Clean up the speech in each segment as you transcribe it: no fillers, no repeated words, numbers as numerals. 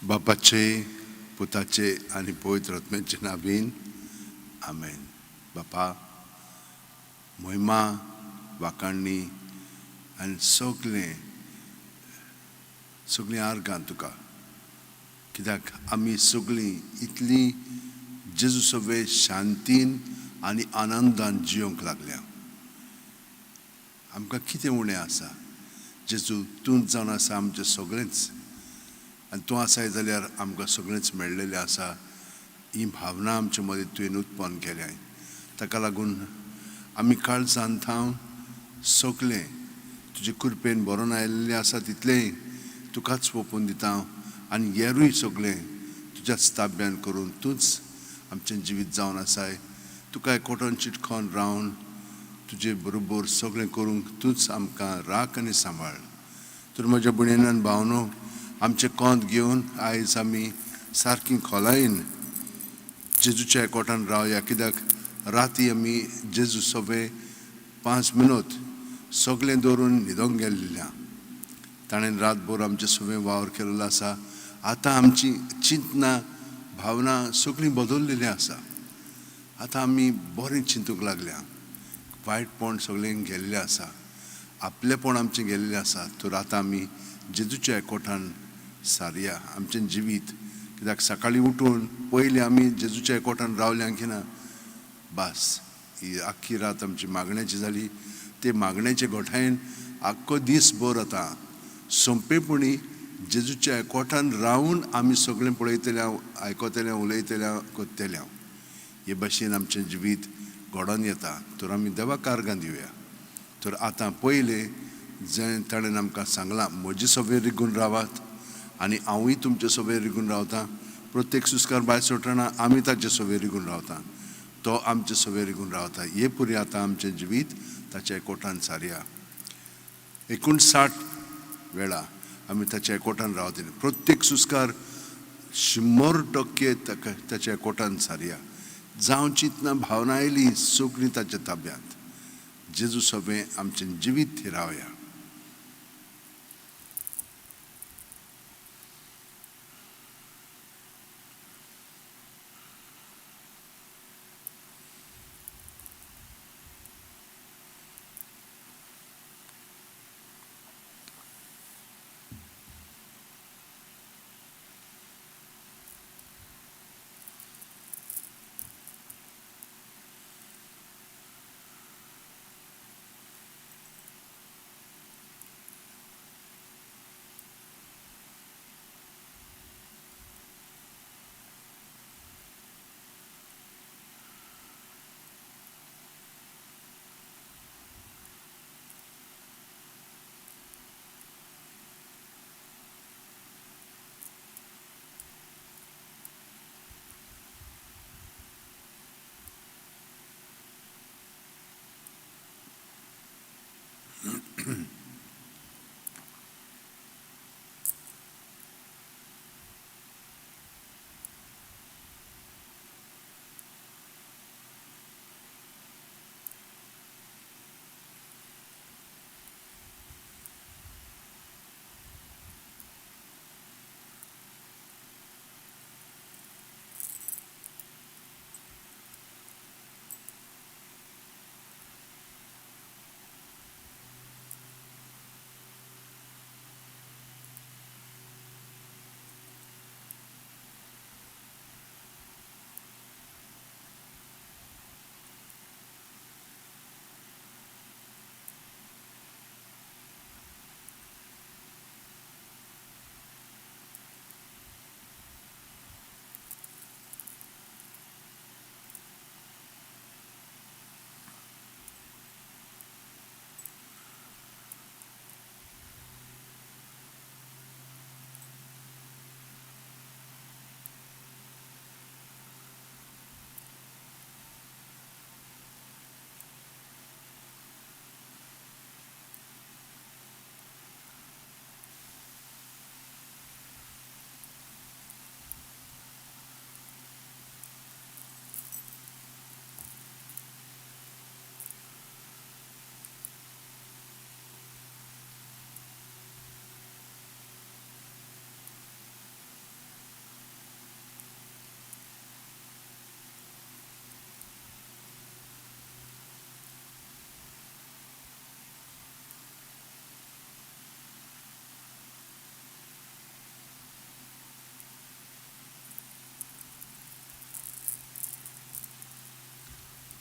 बापाचे, पुताचे आनी पवित्र आत्म्याचे नांवान आमेन. बापा, महिमा वाखाणणी आनी सगळें सगळीं आर्गां तुका, कित्याक आमी सगळीं इतलीं जेजू सगळे शांतीन आनी आनंदान जियोंक लागल्या. आमकां कितें उणें आसा? जेजू तूंच जावन आसा आमचें सगळेंच, आनी तूं आसाय जाल्यार आमकां सगळेंच मेळ्ळेलें आसा. ही भावना आमचे मदीं तुवें उत्पन्न केल्या, ताका लागून आमी काळजान थावन सगळें तुजे कृपेन बरोवन आयिल्लें आसा तितलेंय तुकाच ओंपून दिता आनी येरूय सगळें तुज्याच ताब्यान करून तूंच आमचें जिवीत जावन आसाय. तुका एकवटोन चिटकोन रावन तुजे बरोबर सगळें करूंक तूंच आमकां राख आनी सांबाळ. तर म्हज्या भयणीन भावनो, आमचें कोंत घेवन आयज आमी सारकी खोलायेन जेजूच्या एकवटान रावया, कित्याक राती आमी जेजू सगळे 5 मिनट सगळें दवरून न्हिदोंक गेल्ल्या. ताणें रातभर आमचें सगळें वावर केल्लो आसा. आतां आमची चिंतना भावना सगळीं बदललेली आसा. आतां आमी बरें चिंतूंक लागल्या. वायटपण सगळें गेल्लें आसा, आपलेपण आमचें गेल्लें आसा. तर आतां आमी जेजूच्या एकवटान सारया आमचें जिवीत, कित्याक सकाळीं उठून पयलीं आमी जेजूच्या एकवटान रावल्या की ना, बास ही आख्खी रात आमची मागण्याची जाली. ते मागण्याचे गोठायेन आख्खो दीस भर आतां सोंपेपणी जेजूच्या एकवटान रावन आमी सगळें पळयतले, आयकतले, उलयतले, करतले. हे भाशेन आमचें जिवीत घडोवन येता. तर आमी देवाक आर्गां दिवया. तर आतां पयलें जें ताणें आमकां सांगलां, म्हजे सगळे रिगून रावात आनी हांवूय तुमचे सगळे रिगून रावतां. प्रत्येक सुस्कार भायर सोडटना आमी ताचे सगळे रिगून रावता, तो आमचे सगळे रिगून रावता. हे पुरी आतां आमचें जिवीत ताच्या एकवटान सारया. 59 वेळा आमी ताच्या एकवटान रावतले. प्रत्येक सुस्कार 100% ताका ताच्या एकवटान सारया. जावं चिंतना भावना आयली सगळीं ताच्या ताब्यांत. जेजू सगळें आमचें जिवीत थिरावया.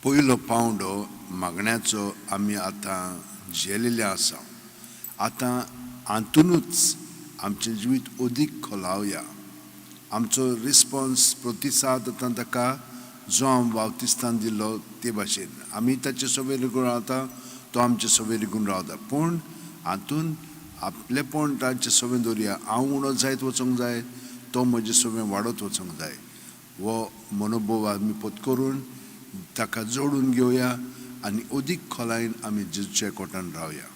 पयलो पांवडो मागण्याचो आमी आतां झेलेले आसा. आतां हातूनच आमचें जिवीत अदीक खोलावया. आमचो रिस्पोन्स, प्रतिसाद आतां ताका जो हांव बावतिस्तान दिल्लो ते भाशेन आमी ताचे सवे रिगून रावता, तो आमचे सवे रिगून रावता. पूण हातून आपलेपण ताचे सवे दवरया. हांव उणो जायत वचूंक जाय, तो म्हजे सवे वाडत वचूंक जाय. हो मनोभोव आमी पत्करून ताका जोडून घेवया आनी अदीक खोलायेन आमी जेजूच्या कोटान रावया.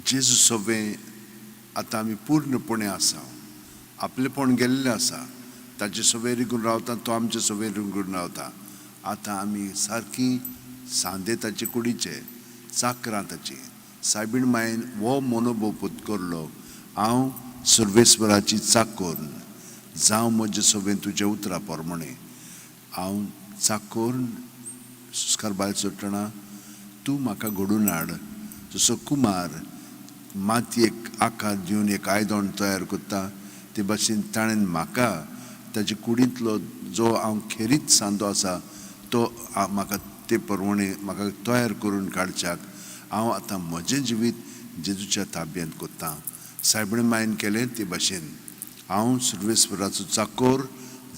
जेजू सवे आतां आमी पूर्णपणे आसा, आपलेपण गेल्लें आसा. ताचे सवे रिगून रावता, तो आमचे सवे रिगून रावता. आतां आमी सारकी सांदे ताचे कुडीचे, चाकरां ताची. सायबीण मायेन हो मनोभोव पत्करलो, हांव सर्वेस्वराची चाकोर, जावं म्हजे सवे तुज्या उतरा प्रमाणे. हांव चाकोर सुस्कार भायर सोडटना तूं म्हाका घडून हाड. जसो कुमार मातयेक आकार दिवन एक आयदण तयार करता ते भाशेन ताणें म्हाका ताजे कुडींतलो जो हांव खेरीत सांदो आसा तो म्हाका ते परवणे म्हाका तयार करून काडच्याक हांव आतां म्हजें जिवीत जेजूच्या ताब्यांत करतां. सायबीण मायेन केलें ते भाशेन हांव सर्वेस्वराचो चाकोर,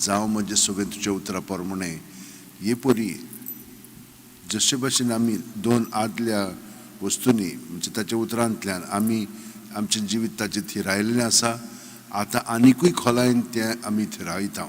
जावं म्हजें सगळें तुज्या उतरा प्रमाणे. हे परी जशे भाशेन आमी दोन आदल्या वस्तूंनी म्हणजे ताच्या उतरांतल्यान आमी आमचें जिवीत ताचें थिरायल्लें आसा, आतां आनिकूय खोलायेन तें आमी थिरायता.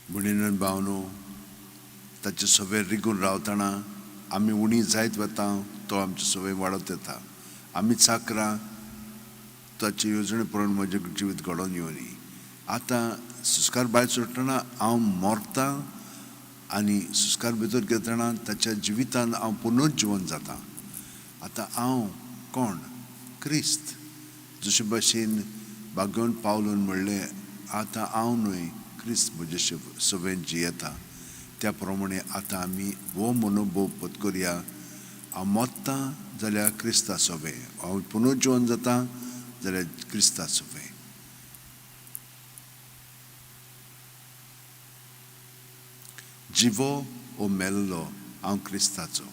म्हणून भावनो ताचे सगळे रिगून रावतना आमी उणी जायत वता, तो आमचे सगळे वाडत येता. आमी चाकरां ताचे येवजणे प्रमाण म्हजें जिवीत घडोवन येवनी. आतां सुस्कार भायर सोडटना हांव मरतां आनी सुस्कार भितर घेतना ताच्या जिवितान हांव पुनर्जिवन जाता. आतां हांव कोण? क्रिस्त. जशे भशेन बागेवन पावलून म्हणलें, आतां हांव न्हय, क्रिस्त म्हजे सवेन जियेता. त्या प्रमाणे आतां आमी हो मनोभोव पत्करया. हांव मोत्तां जाल्यार क्रिस्ता सोबें, हांव पुनर्जिवन जाता जाल्यार क्रिस्ता सोबें. जिवो ओ मेल्लो हांव क्रिस्ताचो.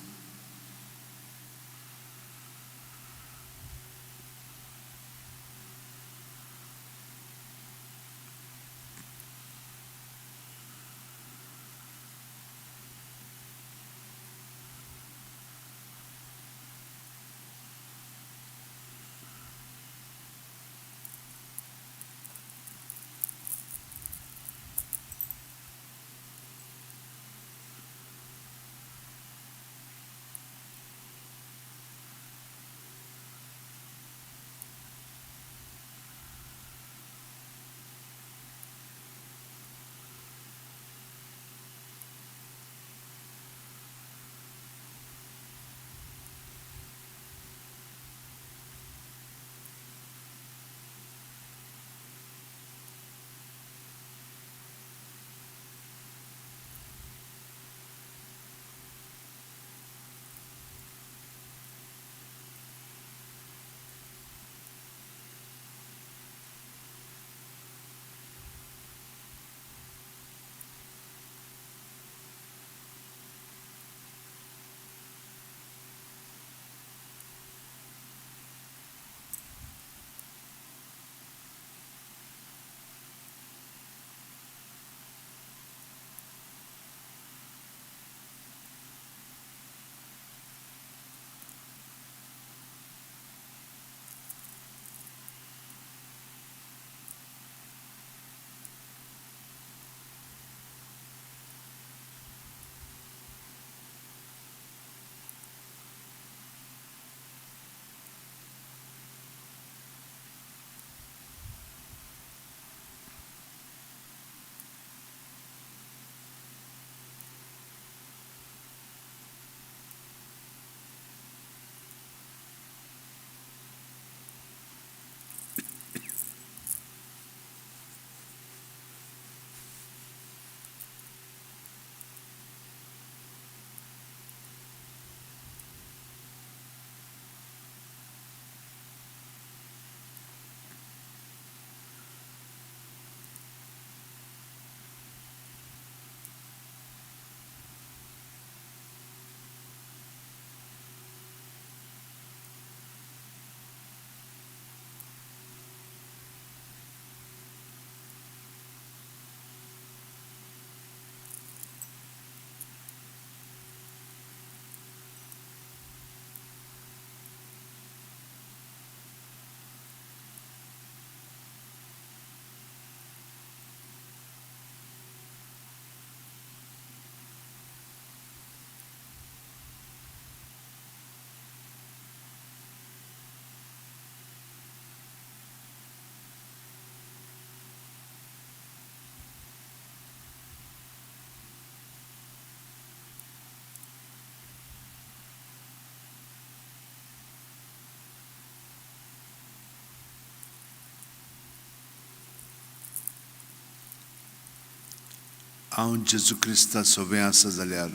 हांव जेजू क्रिस्ता सोबें आसा जाल्यार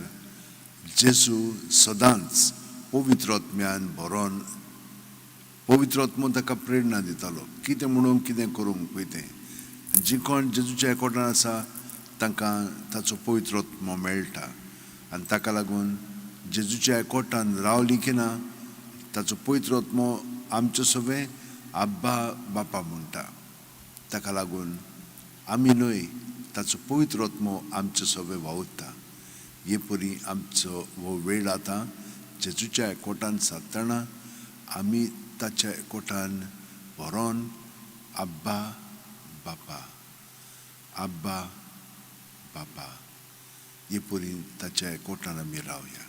जेजू सदांच पवित्र आत्म्यान भरोन पवित्र आत्मो ताका प्रेरणा दितालो कितें म्हणूंक कितें करूंक पळय तें. जी कोण जेजूच्या एकवटान आसा तांकां ताचो पवित्र आत्मो मेळटा आनी ताका लागून जेजूच्या एकवटान रावली की ना ताचो पवित्र आत्मो आमचे सोबें आब्बा बापा म्हणटा. ताका लागून आमी न्हय ताचो पवित्र आत्मो आमचे सोबें वावुरता. हे परी आमचो हो वेळ आतां जेजूच्या एकवटान सादतना आमी ताच्या एकवटान भरोन आब्बा बापा, आब्बा बापा। हे परी ताच्या एकवटान आमी रावया।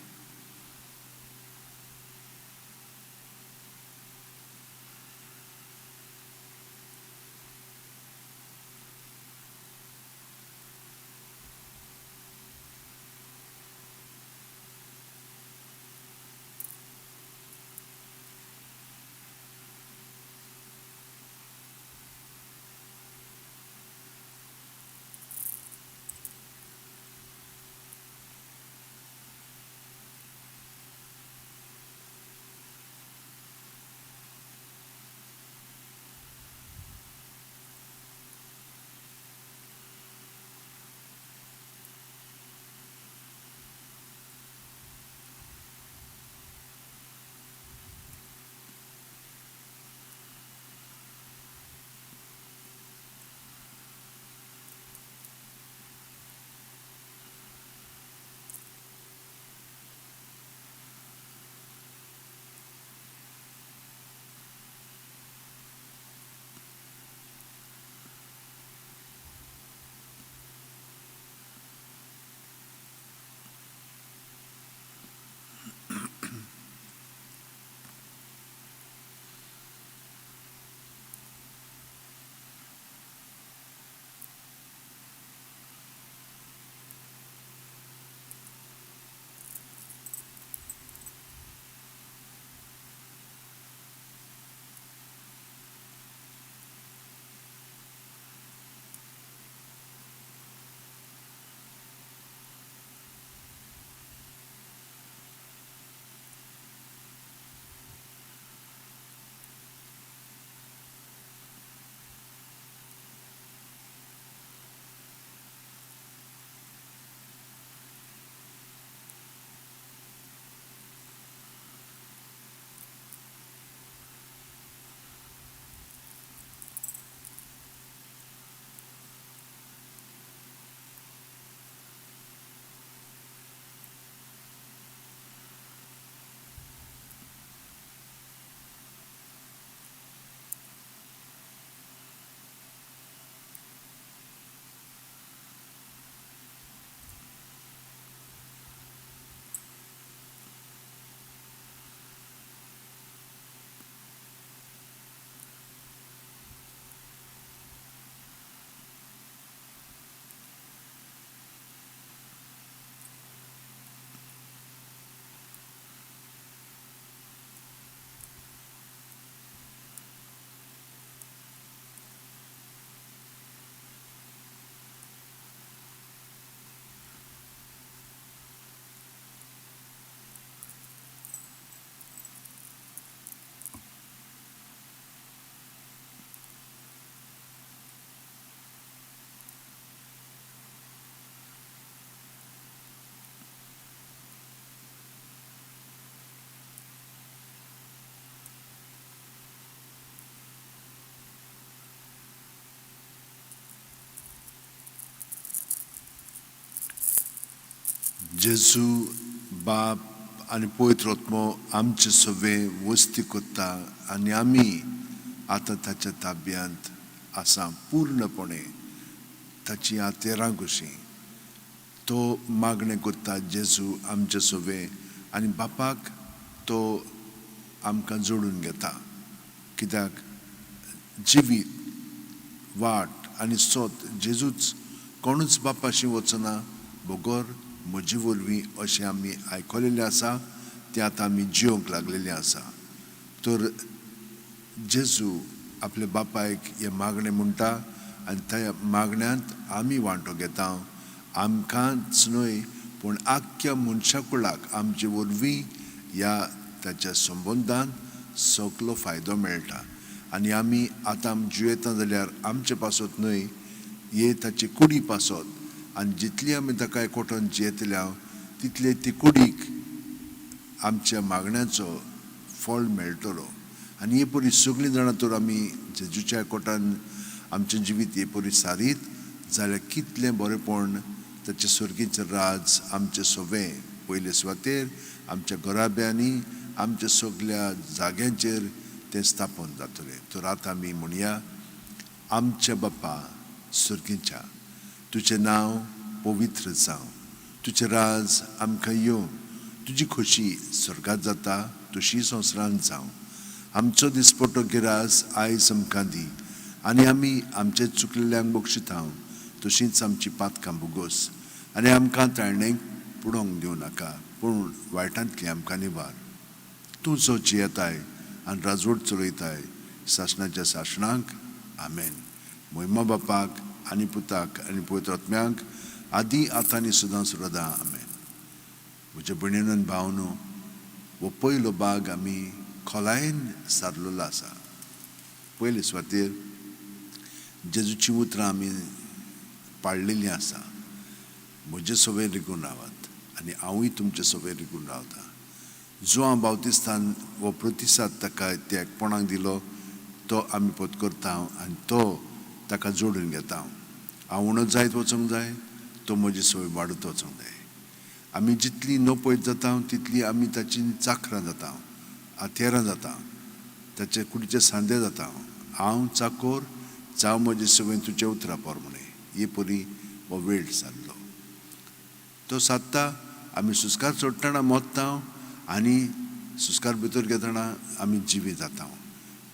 जेजू बाप आनी पवित्र आत्मो आमचे सगळे वस्ती करता आनी आमी आतां ताच्या ताब्यांत आसा पूर्णपणे ताची हातेरां कशी। तो मागणें करता जेजू आमचे सगळे आनी बापाक तो आमकां जोडून घेता, कित्याक जिवीत वाट आनी सोत जेजूच, कोणूच बापाशी वचना बगर म्हजे वरवीं अशें आमी आयकलेलें आसा, तें आतां आमी जिवंक लागलेलें आसा। तर जेजू आपल्या बापायक हें मागणें म्हणटा आनी त्या मागण्यांत आमी वांटो घेता, आमकांच न्हय पूण आख्ख्या मनशा कुळाक आमचे वरवीं ह्या ताच्या संबंदान सगलो फायदो मेळटा। आनी आमी आतां जियेता जाल्यार आमचे पासत न्हय, हे ताचे कुडी पासत, आनी जितली आमी ताका एकवटून जियेतले तितले ती कुडीक आमच्या मागण्याचो फळ मेळटलो। आनी हे परी सगळीं जाणां तर आमी जेजूच्या एकवटान आमचें जिवीत हे परी सारीत जाल्यार कितलें बरेंपण ताचें सर्गीचें राज आमचें सगळें पयले सुवातेर आमच्या घराब्यांनी आमच्या सगल्या जाग्यांचेर तें स्थापन जातलें। तर आतां आमी म्हणया, आमच्या बापा सर्गीच्या, तुजें नांव पवित्र जावं, तुजें राज आमकां येवं, तुजी खोशी स्वर्गात जाता तशी संवसारांत जावं. आमचो दिसपटो गिरास आयज आमकां दी आनी आमी आमचे चुकलेल्यांक बक्षिता तशींच आमची पातकां भोगोस आनी आमकां ताळणेक पुडोवंक दिवं नाका, पूण वायटांतली आमकां निवार. तूं जो जियेताय आनी राजवट चलयताय सासणाच्या सासणाक, आमेन. मोहिमा बापाक आनी पुताक आनी पवित्र आत्म्याक, आदी आतां आनी सदां सर्वदा, आमेन. म्हज्या भयणीन आनी भावनो, हो पयलो भाग आमी खोलायेन सारलेलो आसा. पयले सुवातेर जेजूची उतरां आमी पाळलेलीं आसा. म्हजे सवय रिगून रावात आनी हांवूय तुमचे सवय रिगून रावता. जुआंव बावतिस्तान हो प्रतिसाद ताका त्या एकपणाक दिलो तो आमी पत्करता आनी तो ताका जोडून घेता. हांव उणो जायत वचूंक जाय, तो म्हजी सवय वाडत वचूंक जाय. आमी जितली नपयत जाता तितली आमी ताची चाखरां जाता, हत्यारां जाता, ताचे कुडीचे सांदे जाता. हांव चाकोर जावं म्हजे सवय तुज्या उतरा प्रमाणे. हे परी हो वेळ सारलो तो सादता. आमी सुस्कार सोडटना मोत्ता आनी सुस्कार भितर घेतना आमी जिवी जाता.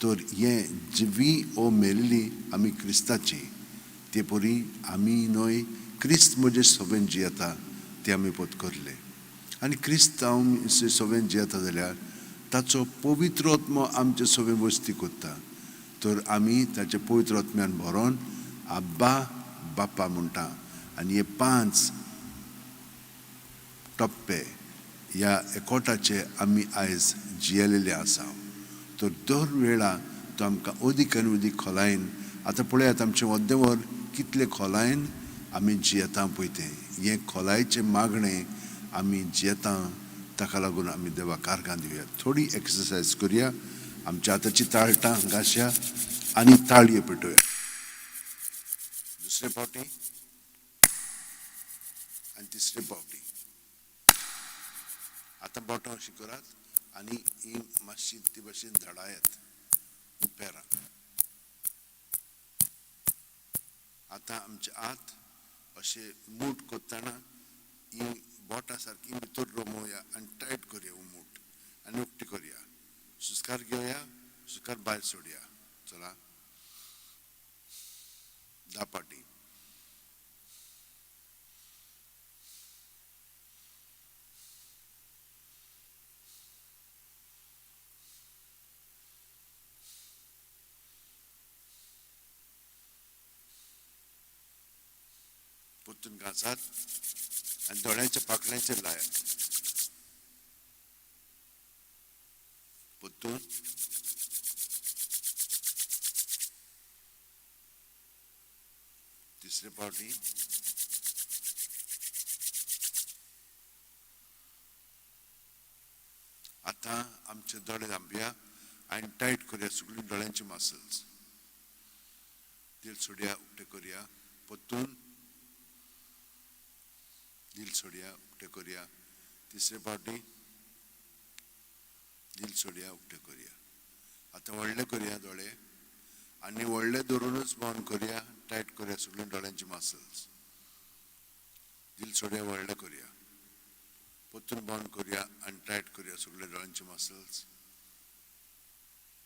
तर हें जिवी ओ मेल्ली आमी क्रिस्ताची, ते परी आमी न्हय क्रिस्त म्हजे सवेन जियेता ते आमी पत्करले. आनी क्रिस्त हांव सवेन जियेता जाल्यार ताचो पवित्र आत्मो आमचे सवें वस्ती करता. तर आमी ताचे पवित्र आत्म्यान भरोन आब्बा बाप्पा म्हणटा. आनी हे 5 टप्पे ह्या एकवटाचे आमी आयज जियेलेले आसा. तर दर वेळा तो आमकां अदीक आनी अदीक खोलायेन, आतां पळयात आमचें वद्देवर कितले खोलायेन आमी जियेता पळय तें, हें खोलायेचें मागणें आमी जियेता, ताका लागून आमी देवाक कारगां दिवया. थोडी एक्सरसायज करुया. आमच्या हाताची ताळटां घासया आनी ताळयो पेटोवया. दुसरे फावटी आनी तिसरे फावटी. आतां बोटां अशी करात आनी ही मातशी ती भाशेन धडायात पेरां. आतां आमचे हात अशे मूठ करतना ही बोटां सारकी भितर रोमोवया आनी टायट करया मूठ आनी उक्ती करया. सुस्कार घेवया, सुस्कार भायर सोडया. चला 10 पाटी. परतून घांसात आनी दोळ्यांच्या पाकळ्यांचेर लायात. परतून तिसरे फावटी. आतां आमचे दोळे धांपया आनी टायट करया सगळीं दोळ्यांची मसल्स. दिल सोडया, उक्ते करया. परतून दिल सोडया, उक्ते करया. तिसरे फावटी दिल सोडया, उक्ते करया. आतां व्हडले करया दोळे आनी व्हडले धरुनूच बंद करया, टायट करया सगळीं दोळ्यांची मसल्स. दिल सोडया, व्हडले करया. परतून बंद करया आनी टायट करया सगळे दोळ्यांची मसल्स.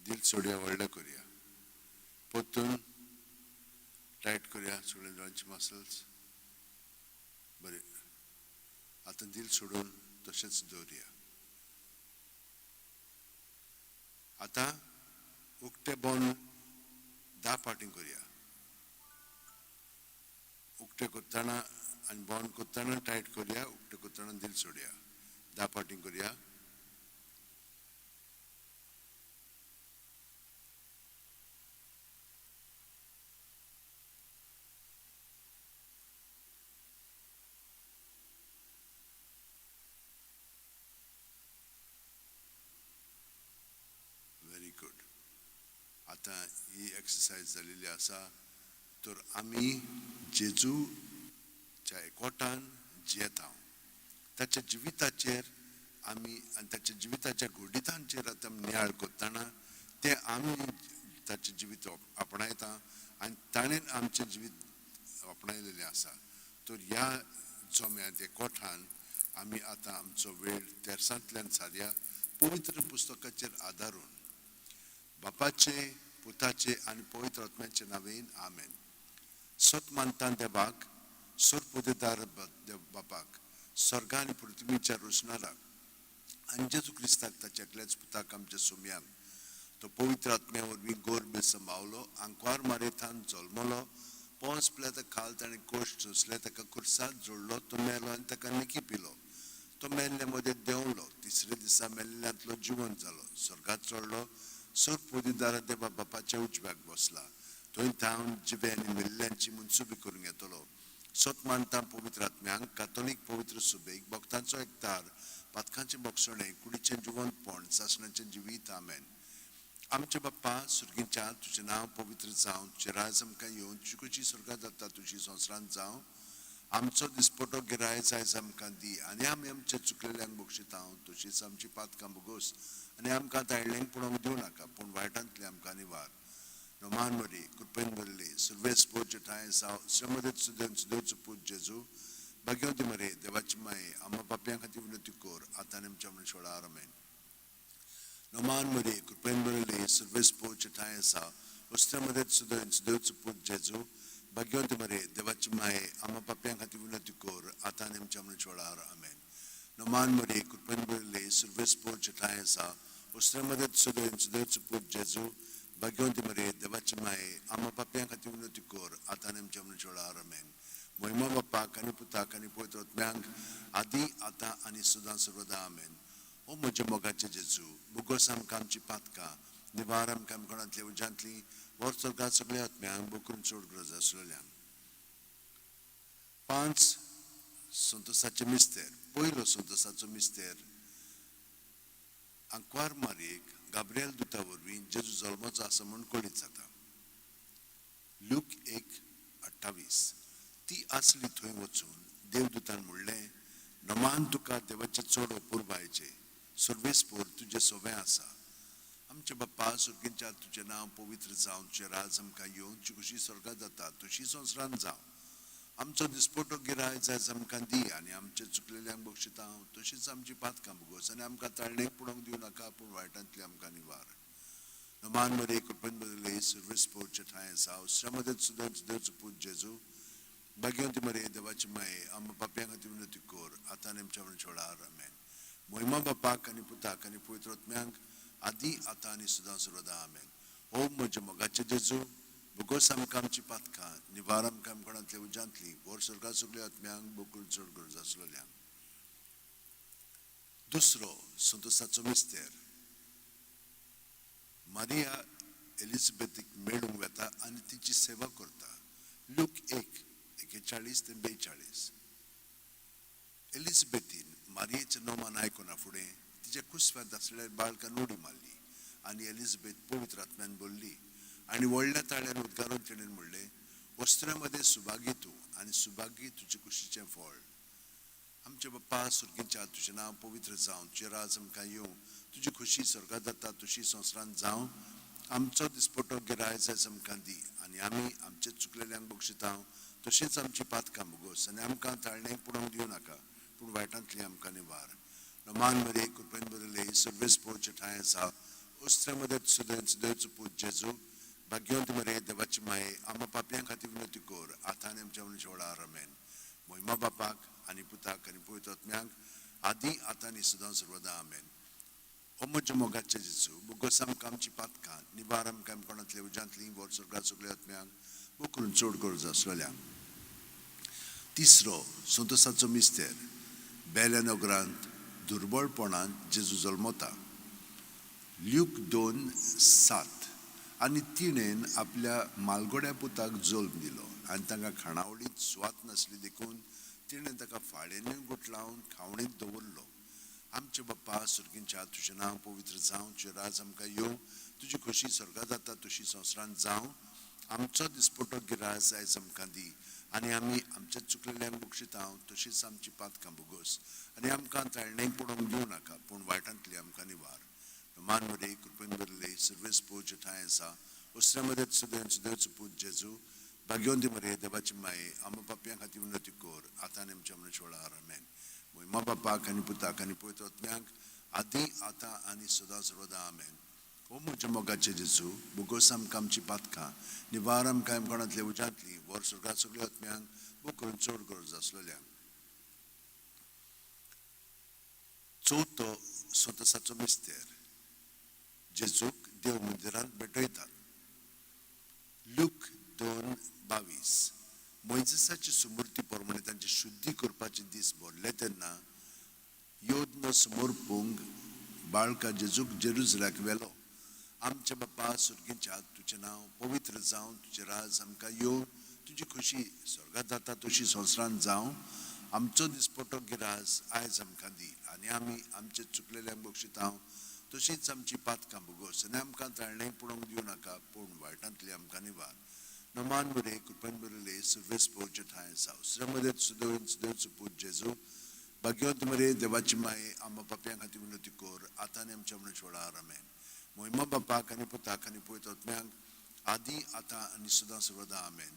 दिल सोडया, व्हडले करया. परतून टायट करया सगळे दोळ्यांची मसल्स. बरें, आतां दिल सोडून तशेंच दवरया. आतां उक्ते बंद 10 फावटीं करया. उक्ते करतना आनी बंद करतना टायट करया, उक्ते करतना दिल सोडया. 10 फावटीं करया. Very good. आतां ही एक्सरसायज जाल्ली आसा. तर आमी जेजूच्या एकवटान जियेता, ताच्या जिविताचेर आमी आनी ताच्या जिविताच्या घडितांचेर आतां नियाळ करतना तें आमी ताचें जिवीत आपणायता आनी ताणें आमचें जिवीत आपणायलेलें आसा. तर ह्या जम्यांत, ह्या कोठान आमी आतां आमचो वेळ तेरसांतल्यान सारया, पवित्र पुस्तकाचेर आदारून. बापाचे, पुताचे आनी पवित्र आत्म्याचे नांवेन, आमेन. सत मानता देवाक, सरपुदेदार देव बापाक, स्वर्गा आनी पृथ्वीच्या रोशणाराक, आनी जेजू क्रिस्ताक, ताच्या एकल्याच पुताक, आमच्या सुम्यांक, तो पवित्र आत्म्या वरवीं गोरबे संभावलो, आंकवार मारेथान जल्मलो, पोंस पिलाता खाल ताणें कोश्ट सोंसले, ताका कुर्सात जोडलो, तो मेलो आनी ताका निकी पिलो. तो मेल्ले मदें देंवलो, तिसरे दिसा मेल्ल्यांतलो जिवन जालो, स्वर्गात चडलो, सर पुदिदारा देवा बापाच्या उजव्याक बसला, थंय थावन जिवे आनी मेल्ल्यांची मनसुबी करूंक येतलो. सत मानता पवित्र आत्म्यांक, कातोलीक पवित्र सुबेक, भक्तांचो एकतार, पातकांचें बक्षणें, कुडीचें जिवंतपण, सासणाचें जिवीत. आमेन. आमचे बाप्पा सुर्गींच्या, तुजें नांव पवित्र जावं, तुजें राज आमकां येवन, तुजी खुशी स्वर्गात जाता तुजी संवसारांत जावं. आमचो दिसपटो गिरायच आयज आमकां दी, आनी आमी आमच्या चुकलेल्यांक बक्षिता तशीच आमची पातकां भोगोस, आनी आमकां ताळ्ळेंक पळोवंक दिवं नाका, पूण वायटांतले आमकां निवार. नोमान मरी, कृपेन भरली, सुर्वेस पोचे ठांय साव श्रमदेत सुदेन सुदेवचो पूत जेजू, भाग्यवती मरे, देवाची माये, आम्हा पापयां खातीर विनंती कर, आतां आनी आमच्या मरणाच्या आमेन. नोमान मरे, कृपेन भरली, सुर्वेस पोचे ठांय आसा उस्त्यामदेत सुदेन सुदेवचो पूत जेजू, भाग्यवती मरे, देवाची माये, आम्हा पापयां खातीर विनंती कर, आतां आनी आमच्या मरणाच्या आमेन. नोमान मरे, कृपेन भरली, सुर्वेस पोचे ठांय आसा उस्त्यामदेत सुदेन सुदेवचो पूत जेजू, भाग्यवंती मरे, देवाची माये, आम्हा पापयां खातीर विनंती कर, आतां आनी आमच्या मरणाच्या आमेन. महिमा बापाक आनी पुताक आनी पवित्र आत्म्यांक, आदी आतां आनी सदां सर्वदा. आमेन. ओ म्हज्या मोगाचे जेजू, बुगोस आमकां आमची पातकां, निवार आमकां कोणांतल्या उज्यांतली, वर स्वर्गात सगळ्या आत्म्यांक, बोकरून चड गरज आसलेल्यांक. पांच संतोसाचे मिस्तेर. पयलो संतोसाचो मिस्तेर, आंकवार मारयेक गाब्रियल दुता वरवीं जेजू जल्मचो आसा म्हूण कळीत जाता. लूक 1:28. ती आसली थंय वचून देवदूतान म्हणलें, नमान तुका, देवाचें चड अपुरबायेचें, सर्वेस्पोर तुजें सोबें आसा. आमचे बाप्पा सुर्गींच्या, तुजें नांव पवित्र जावं, तुजें राज आमकां येवन, तुजी खुशी स्वर्गात जाता तशी संवसारांत जावं. आमचो दिसपटो गिराय जायज आमकां दी, आनी आमचे चुकलेल्यांक बक्षिता तशीच आमची पातकां भोगोस, आनी आमकां ताळणेक पडोवंक दिवं नाका, पूण वायटांतली आमकां निवार. नमान मरे, कृपेन बदले, सर्वेस्पोरचे ठांय आसा श्रमदेत सुद्दां देवचो पूत जेजू, भाग्यवंती मरे, देवाची माये, आमकां पापयां खातीर विनंती कर, आतां आनी आमच्या मरणाच्या आमेन. महिमा बापाक आनी पुताक आनी पवित्र आत्म्यांक, आदी आतां आनी सदां सर्वदा. आमेन. ओ म्हज्या मोगाचे जेजू, भोगोस आमकां आमची पातकां, निवार आमकां कोणांतल्या उज्यांतली, वर स्वर्गात सगळ्या आत्म्यांक, बोकून चड गरज आसलेल्यांक. दुसरो संतोसाचो मिस्तेर, मारिया एलिझाबेथीक मेळूंक वता आनी तिची सेवा करता. लूक 1:41 ते 42. एलिझाबेथीन मारियेचें नोमान आयकुना फुडें तिच्या कुसव्यांत आसलेल्या बाळकान उडी मारली, आनी एलिझाबेथ पवित्र आत्म्यान बोल्ली, आनी व्हडल्या ताळ्यान उद्गारून तिणें म्हणलें, वस्त्रा मदें सुभागी तूं, आनी सुभागी तुजे कुशीचें फळ. आमचे बाप्पा सुर्गींच्या, तुजें नांव पवित्र जावं, तुजें राज आमकां येवं, तुजी खुशी स्वर्गात जाता तशी संवसारांत जावं. आमचो दिसपटो गिराय जायज आमकां दी, आनी आमी आमचे चुकलेल्यांक बक्षिता तशीच आमची पातकां भोगोस, आनी आमकां ताळणेक पडोवंक दिवं नाका, पूण वायटांतली आमकां निवार. नमान मरे, कृपेन बरले, सर्वेस्पोरचे ठांय आसा उस्त्या मदत सुदेन सुदेवचो पूत जेजू, भाग्यवंत मरे, देवाची माये, आमकां पापयां खातीर विनंती कर, आतां आनी आमच्या मरणाच्या आमेन. महिमा बापाक आनी पुताक आनी पवित्र आत्म्यांक, आदी आतां आनी सदां सर्वदा. आमेन. ओ म्हज्या मोगाचे जेजू, बुगोस आमकां आमची पातकां, निवार आमकां कोणांतल्या उज्यांतली, वर स्वर्गात सगळ्या आत्म्यांक, बोकरून चड गरज आसलेल्यांक. तिसरो संतोसाचो मिस्तेर, बेल्या नगरांत दुर्बळपणान जेजू जल्मता. ल्यूक 2:7. आनी तिणेन आपल्या मालगोड्या पुताक जल्म दिलो, आनी तांकां खाणावळींत सुवात नासली देखून तिणें ताका फाळ्यांनी गुठलावन खावणींत दवरलो. आमचे बाप्पा सुर्गींच्या, तुजें नांव पवित्र जावं, तुजें राज आमकां येवं, तुजी खोशी स्वर्गात जाता तशी संवसारांत जावं. आमचो दिसपटो गिराज आयज आमकां दी, आनी आमी आमच्या चुकलेल्यांक बक्षिता तशीच आमची पातकां भोगोस, आनी आमकां ताळणेक पडोवंक दिवं नाका, पूण वायटांतली आमकां निवार. मान मरे, कृपेन भरले, सर्वेस्पोरचे ठांय आसा उस्त्या मदत सुदेन सुदेवचो पूत जेजू, भाग्यवंती मरे देवाची माये, आमा पापयां खातीर विनंती कर, आतां आनी आमच्या मरणाच्या वेळार. आमेन. मोहिमा बापाक आनी पुताक आनी पवित्र आत्म्याक, आदी आतां आनी सदां सर्वदा. आमेन. ओ म्हज्या मोगाचे जेजू, बोगोस आमकां आमची पातकां, निवार आमकां कोणांतल्या उज्यांतली, वर स्वर्गात सगळ्या आत्म्यांक, बोग करून चड गरज आसलेल्यांक. चवथो संतोसाचो मिस्तेर, जेजूक देव मंदिरांत भेटयतात. लूक 2:22. मोयजेसाची सुमूर्ती प्रमाणे तांची शुद्धी करपाचे दीस भरले तेन्ना योद्न समर्पूंक बाळका जेजूक जेरुजल्याक व्हेलो. आमच्या बापा सुर्गीच्या, तुजें नांव पवित्र जावं, तुजें राज आमकां येवं, तुजी खुशी स्वर्गात जाता तशी संवसारांत जावं. आमचो दिसपटो गिरास आयज आमकां दी आनी आमी आमचे चुकलेल्यांक बक्षिता तशीच आमची पातकां भोगोस आनी आमकां ताळणें पळोवंक दिवं नाका, पूण वायटांतली आमकां निवार. नमान बरे, कृपेन बरले, सुर्वेस पोवचे ठांय आसा. श्रमदेत सुदैव सुदैवचो पूत जेजू, भाग्यवंत मरे देवाची माये, आमा पापयां खातीर विनंती कर, आतां आनी आमच्या मरणाच्या वेळार. आमेन. मोहिमा बापाक आनी पुताक आनी पवित्र आत्म्याक, आदी आतां आनी सदां सर्वदा. आमेन.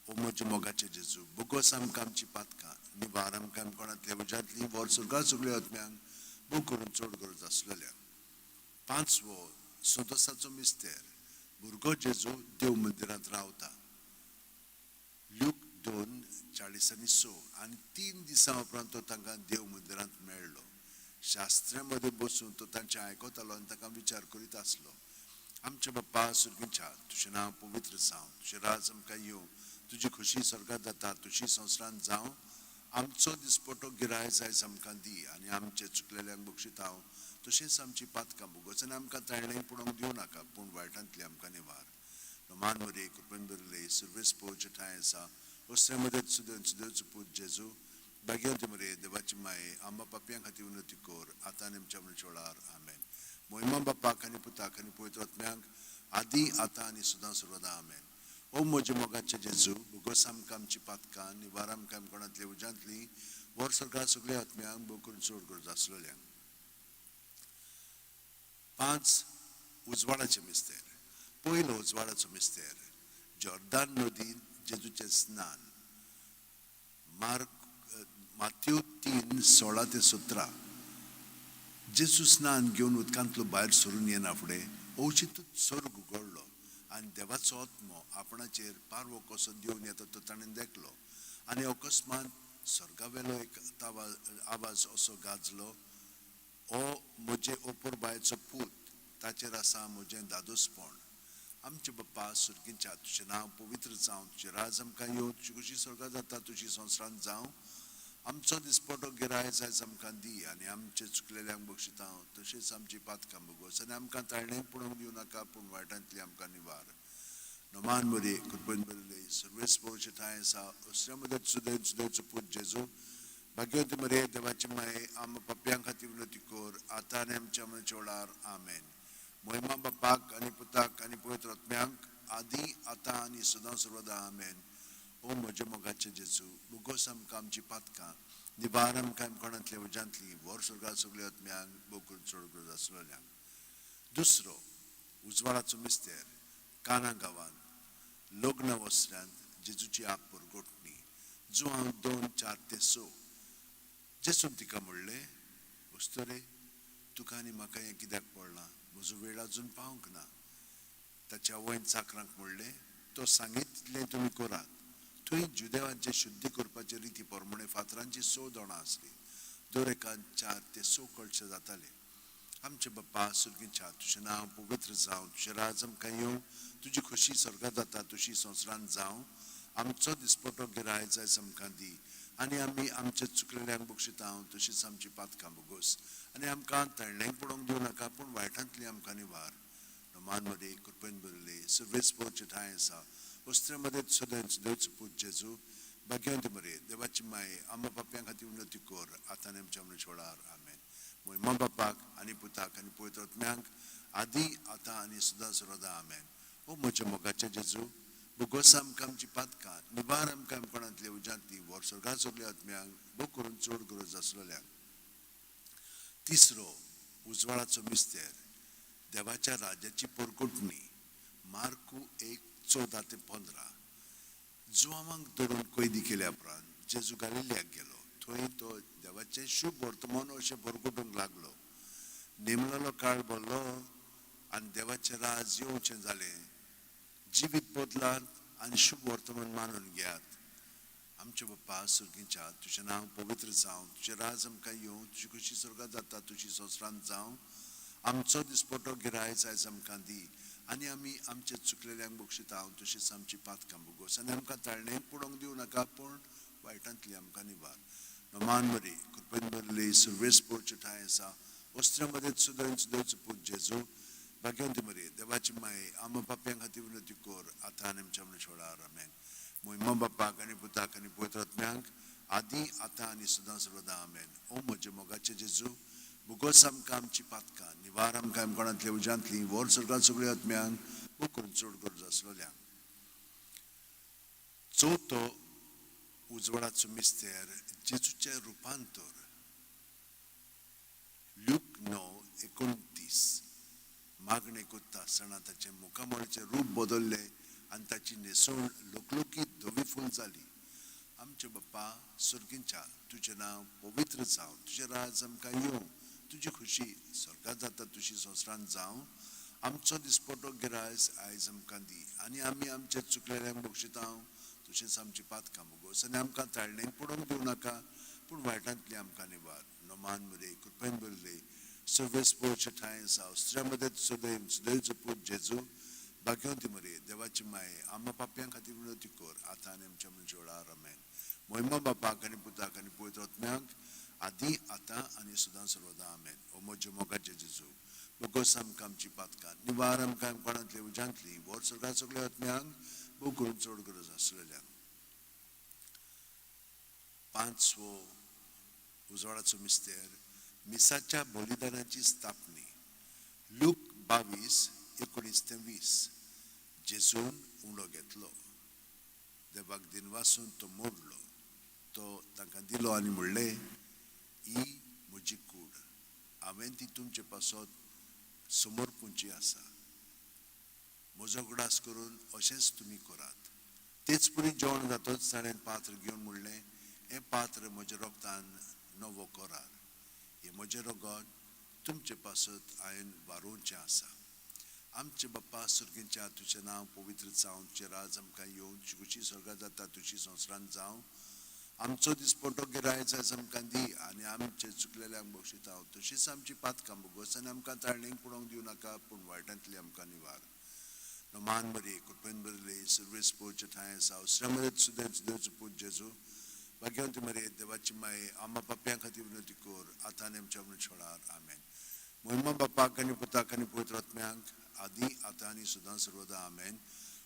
ओ म्हज्या मोगाचे जेजू, बोगोस आमकां आमची पातकां, निवार आमकां कोणांतल्या उज्यांतली, वर स्वर्गात सगळ्या आत्म्यांक, बोग करून चड गरज आसलेल्यांक. पांचवो संतोसाचो मिस्तेर, भुरगो जेजू देव मंदिरांत रावता. लूक 2:46. आनी 3 दिसां उपरांत तो तांकां देव मंदिरांत मेळ्ळो. शास्त्रा मदें बसून तो तांचें आयकतालो आनी तांकां विचार करीत आसलो. आमच्या बाप्पा सुर्गीच्या, तुजें नांव पवित्र जावं, तुजें राज आमकां येवं, तुजी खुशी स्वर्गात जाता तशी संवसारांत जावं. आमचो दिसपटो गिरायस आयज आमकां दी आनी आमचे चुकलेल्यांक बक्षिता तशेंच आमची पातकां भोगोस आनी आमकां ताळणें पडोवंक दिवं नाका, पूण वायटांतली आमकां निवार. नमान मरे, कृपेन बरले, सुर्वेस पोवचे ठांय आसा. वस्त्रा मदत सुदेव सुदेवचो पूत जेजू, भाग्यवंती मरे देवाची माये, आंबा पापयां खातीर विनंती कर, आतां आनी आमच्या मरणाच्या वेळार. आमेन. मोहिमा बापाक आनी पुताक आनी पवित्र आत्म्याक, आदी आतां आनी सदां सर्वदा. आमेन. ओ म्हज्या मोगाचे जेजू, बोगोस आमकां आमची पातकां, निवार आमकां कोणांतल्या उज्यांतली, वर स्वर्गात सगळ्या आत्म्यांक, बोग करून चड गरज आसलेल्यांक. 5 उजवाडाचे मिस्तेर. पयलो उजवाडाचो मिस्तेर, जॉर्दान नदीन जेजूचें स्नान. मार्क मात्यो 3:16 ते 17. जेजू स्नान घेवन उदकांतलो भायर सरून येना फुडें अवचितूच स्वर्ग उगडलो आनी देवाचो आत्मो आपणाचेर पारवो कसो देवन येता तो ताणें देखलो. आनी अकस्मात स्वर्गावेलो एक आवाज असो गाजलो, ओ म्हजे ओपोरबायचो पूत, ताचेर आसा म्हजें दादोसपण. आमचे बाप्पा सुर्गीच्या, तुजें नांव पवित्र जावं, तुजें राज आमकां येवं, तुजी खुशी स्वर्गात जाता तुजी संवसारांत जावं. आमचो दिसपटो गिरायस आयज आमकां दी आनी आमचे चुकलेल्यांक बक्षिता तशेंच आमची पातकां भोगोस आनी आमकां ताळणें पडोवंक दिवं नाका, पूण वायटांतली आमकां निवार. नमान मरे, कृपेन बरले, सर्वेस पोवचे ठांय आसा. असल्या मदत सुदैव सुदैवचो पूत जेजू, भाग्यवंती मरे देवाची माये, आम पापयां खातीर विनंती कर, आतां आनी आमच्या मरणाच्या वेळार. आमेन. मोहिमा बापाक आनी पुताक आनी पवित्र आत्म्याक, आदी आतां आनी सदां सर्वदा. आमेन. ओ म्हज्या मोगाचे जेजू, बोगोस आमकां आमची पातकां, निवार आमकां कोणांतल्या उज्यांतली, वर स्वर्गात सगळ्या आत्म्यांक, बोग करून चड गरज आसलेल्यांक. दुसरो उजवाडाचो मिस्तेर, काना गांवांत लग्न वस्त्रांत जेजूची आप परगटणी. जुवांव 2:4 ते 6. जेजून तिका म्हणलें, अस्तुरे, तुका आनी म्हाका हें कित्याक पडलां? म्हजो वेळ अजून पावंक ना. ताच्या आवयन चाकरांक म्हणलें, तो सांगीत तितलें तुमी करात. थंय जुदेवांचे शुद्धी करपाचे रिती प्रमाणे फातरांची 6 दोणां आसली, दर एकान 4 ते 6 कळशे जाताले. आमचे बाप्पा सुर्गीच्या, तुजें नांव पवित्र जावं, तुजें राज आमकां येवं, तुजी खुशी स्वर्गात जाता तशी संवसारांत जावं. आमचो दिसपटो गिरायस आयज आमकां दी आनी आमी आमचे चुकलेल्यांक बक्षिता तशीच आमची पातकां भोगोस आनी आमकां तळणें पडोवंक दिवं नाका, पूण वायटांतली आमकां निवार. नमान मरे, कृपेन बरले, सर्वेस पोवचे ठांय आसा. वस्त्रा मदत सदैव सुदैवचो पूत जेजू, भाग्यवंत मरे देवाची माये, आमा पापयां खातीर विनंती कर, आतां आनी आमच्या मरणाच्या वेळार. आमेन. मोहिमा बापाक आनी पुताक आनी पवित्र आत्म्याक, आदी आतां आनी सदां सर्वदा. आमेन. ओ म्हज्या मोगाचे जेजू, बोगोस आमकां आमची पातकां, निवार आमकां कोणांतल्या उज्यांतली, वर स्वर्गात सगळ्या आत्म्यांक, बोग करून चड गरज आसलेल्यांक. तिसरो उजवाडाचो मिस्तेर, देवाच्या राज्याची परकोटणी. मार्कू 1:14 ते 15. जुवांवांक धरून कैदी केल्या उपरांत जेजू गालिलियाक गेलो. थंय तो देवाचें शुभ वर्तमान अशें बरगुटूंक लागलो. नेमलेलो काळ भरलो आनी देवाचें राज येवचें जालें. जिवीत बदलात आनी शुभ वर्तमान मानून घेयात. आमचे बाप्पा सुर्गीच्या, तुजें नांव पवित्र जावं, तुजें राज आमकां येवं, तुजी खुशी स्वर्गात जाता तुजी संवसारांत जावं. आमचो दिसपटो गिरायच आयज आमकां दी आनी आमी आमचे चुकलेल्यांक बक्षिता तशीच आमची पातकां भोगोस आनी आमकां ताळणेक पडोवंक दिवं नाका, पूण वायटांतली आमकां निवार. नमान मरी, कृपेन भरली, सुर्वेस पोरचे ठांय आसा, वस्त्रां मदें सुदैन सुदैचो पूत जेजू, भाग्यवंती मरी, देवाची माये, आमा पापयां खातीर विनंती कर, आतां आनी आमच्या मृत्यूवेळार. आमेन. मोहिमा बापाक आनी पुताक आनी पवित्र आत्म्यांक, आदी आतां आनी सदां सर्वदा. आमेन. ओ म्हजे मोगाचे जेजू, भुगोस आमकां आमची पातकां, निवार आमकां कोणांतल्या उज्यांतली, व्हर स्वर्गात सगळ्या आत्म्यांक, करून चड गरज आसलेल्यांक. चवथो उजवाडाचो मिस्तेर, जेजूचें रुपांतर. ल्यूक 9:29. मागणें करता आसतना ताचें मुखामळाचें रूप बदल्लें आनी ताची न्हेसवण लकलकीत धवी फूल जाली. आमचे बाप्पा सर्गींच्या, तुजें नांव पवित्र जावं, तुजें राज आमकां येवं, तुजी खुशी स्वर्गात जाता तुजी संवसारांत जावं. आमचो दिसपटो गिरायस आयज आमकां दी आनी आमी आमचे चुकलेल्यांक बक्षिता तशेंच आमची पातकां भोगोस आनी आमकां ताळणेक पडोवंक दिवं नाका, पूण वायटांतली आमकां निवार. नमान मरे, कृपेन भरले, सर्वेस पोरचे ठांय आसा, स्त्रियां मदें सदैव सुदैवचो पूत जेजू, भाग्यवंती मरे, देवाची माये, आमा पापयां खातीर विनंती कर, आतां आनी आमच्या मृत्यूवेळार. आमेन. मोहिमा बापाक आनी पुताक आनी पवित्र आत्म्याक, आदी आतां आनी सदां सर्वदा. आमेन. ओ म्हज्या मोगाचे जेजू, भोगोस आमकां आमची पातकां, निवार आमकां कोणांतली उज्यांतली, व्हर स्वर्गात सगळ्या आत्म्यांक, भोव करून चड गरज आसलेल्यांक. पांचवो उजवाडाचो मिस्तेर, मिसाच्या बलिदानाची स्थापनी. लूक 22:19 ते 20. जेजून उंडो घेतलो, देवाक दिनवासून तो मोडलो, तो तांकां दिलो आनी म्हणलें, ही म्हजी कूड, हांवें ती तुमचे पासत समर्पूंची आसा. म्हजो उगडास करून अशेंच तुमी करात. तेच परी जेवण जातच ताणें पात्र घेवन म्हणलें, हें पात्र म्हज्या रोगतान नवो करार, हें म्हजें रगत तुमचे पासत हांवें वारोवचें आसा. आमचे बाप्पा सर्गींच्या, तुजें नांव पवित्र जावं, तुजें राज आमकां येवं, तुजी खुशी स्वर्गात जाता तुजी संवसारांत जावं. आमचो दिसपटो गिरायच आयज आमकां दी आनी आमचे चुकलेल्यांक बक्षिता तशीच आमची पातकां भोगोस आनी आमकां ताळणेक पडोवंक दिवं नाका, पूण वायटांतली आमकां निवार. मान मरी, कृपेन भरले, सर्वेस पोरचे ठांय आसा, श्रमरेत सुदैव सुदैवचो पूत जेजू, भाग्यवंती मरे, देवाची माये, आमा पापयां खातीर विनंती कर, आतां आनी आमच्या मृत्यूवेळार. आमेन. मोहिमा बापाक आनी पुताक आनी पवित्र आत्म्यांक, आदी आतां आनी सदां सर्वदा. आमेन.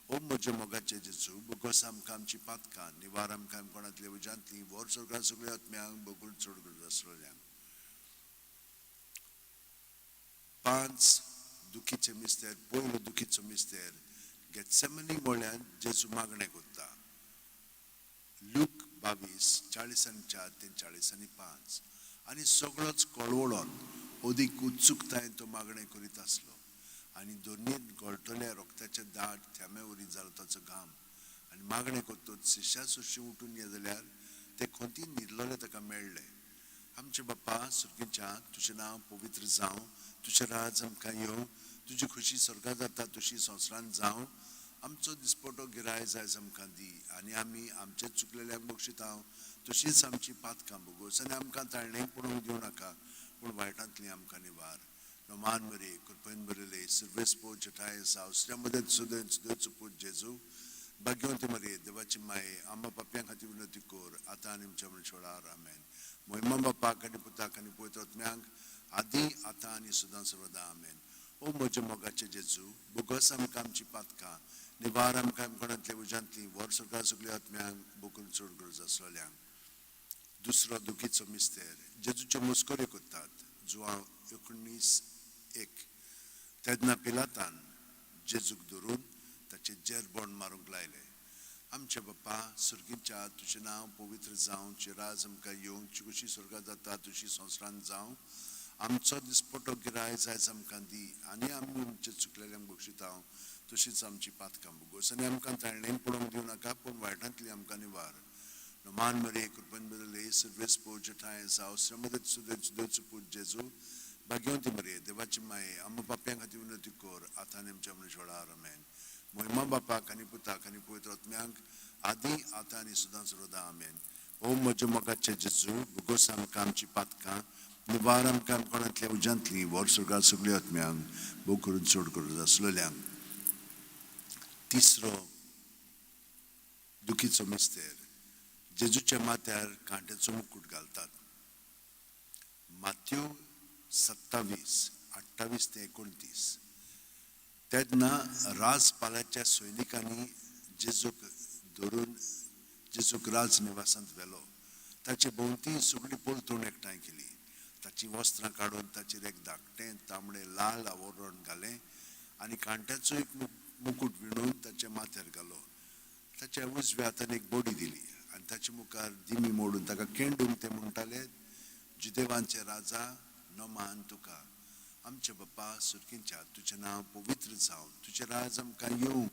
ओ म्हज्या मोगाचे जेजू, भोगोस आमकां आमची पातकां, निवार आमकां कोणांतल्या उज्यांतली, व्हर स्वर्गात सगळ्या आत्म्यांक, बगून चड गरज आसलेल्यांक. पांच दुखीचे मिस्तेर. पयलो दुखीचो मिस्तेर, गेत्सेमनी मळ्यांत जेजू मागणें करता. लूक 22:44 ते 45. आनी सगळोच कळवळोन अदीक उत्सुकतायेन तो मागणें करीत आसलो आनी दोनीर गळटल्या रोगताच्या दाट थेंब्या वरी जालो ताचो घाम. आनी मागणें करतच शिश्या सुशी उठून ये जाल्यार ते खंती न्हिदलोले ताका मेळ्ळे. आमचे बाप्पा सर्गीच्या, तुजें नांव पवित्र जावं, तुजें राज आमकां येवं, तुजी खुशी स्वर्गात जाता तुशी संवसारांत जावं. आमचो दिसपटो गिरायच आयज आमकां दी आनी आमी आमचे चुकलेल्यांक बक्षिता तशीच आमची पातकां भोगोस आनी आमकां ताळणेक पडोवंक दिवं नाका, पूण वायटांतली आमकां निवार. मान मरे, कृपेन भरले, सर्वेस पोरचे ठांय आसा, स्त्रियां मदें सुदैव सुदैवचो पूत जेजू, भाग्यवंती मरे, देवाची माये, आमा पापयां खातीर विनंती कर, आतां आनी आमच्या मृत्यूवेळार. आमेन. मोहिमा बापाक आनी पुताक आनी पवित्र आत्म्यांक, आदी आतां आनी सदां सर्वदा. आमेन. ओ म्हज्या मोगाचे जेजू, भोगोस आमकां आमची पातकां, निवार आमकां कोणांतल्या उज्यांतली, व्हर स्वर्गात सगळ्या आत्म्यांक, बोकून चड गरज आसलेल्यांक. दुसरो दुखीचो मिस्तेर, जेजूच्यो मस्कऱ्यो करतात. जुवांव 19:1. तेन्ना पिलातान जेजूक धरून ताचे जेरबोण मारूंक लायले. आमचे बाप्पा सर्गीच्या, तुजें नांव पवित्र जावं, तुजें राज आमकां येवं, तुजी खुशी स्वर्गात जाता तुजी संवसारांत जावं. आमचो दिसपटो गिरायच आयज आमकां दी आनी आमी आमचे चुकलेल्यांक बक्षिता तशीच आमची पातकां भोगोस आनी आमकां ताळणेन पडोवंक दिवं नाका, पूण वायटांतली आमकां निवार. मान मरे कृपेन बरले सर्वेस पोज ठांय जावं श्रमदत सुदेच देवचो पूत जेजू भाग्यवंती मरे देवाची माये आमकां पापयां खातीर विनंती कर आतां आनी आमच्या मनुष्य आमेन. मोहिमा बापाक आनी पुताक आनी पवित्र आत्म्याक आदी आतां आनी सदांच सर्वदा आमेन. ओ म्हज्या मोगाचे जेजू भोगोस आमकां आमची पातकां निवार आमकां कोणांतल्या उज्यांतली व्हर स्वर्गार सगळ्या आत्म्यांक भोव करून चड करून आसलेल्यांक. तिसरो दुखीचो मिस्तेर, जेजूच्या माथ्यार कांट्याचो मुकूट घालतात. माथ्यो 27, 28 ते 29. तेन्ना राजपालाच्या सैनिकांनी जेजूक धरून जेजूक राज निवासांत व्हेलो. ताचे भोंवती सगळी पलतूण एकठांय केली. ताची वस्त्रां काडून ताचेर एक धाकटें तांबडें लाल आवरण घालें आनी कांट्याचो एक मुकूट विणून ताच्या माथ्यार घालो. ताच्या उजव्या हातान एक बडी दिली आनी ताचे मुखार दिमी मोडून ताका केंडून ते म्हणटाले, जुदेवांचे राजा नमान तुका. आमचे बाप्पा सुरकींच्या तुजें नांव पवित्र जावं, तुजें राज आमकां येवं,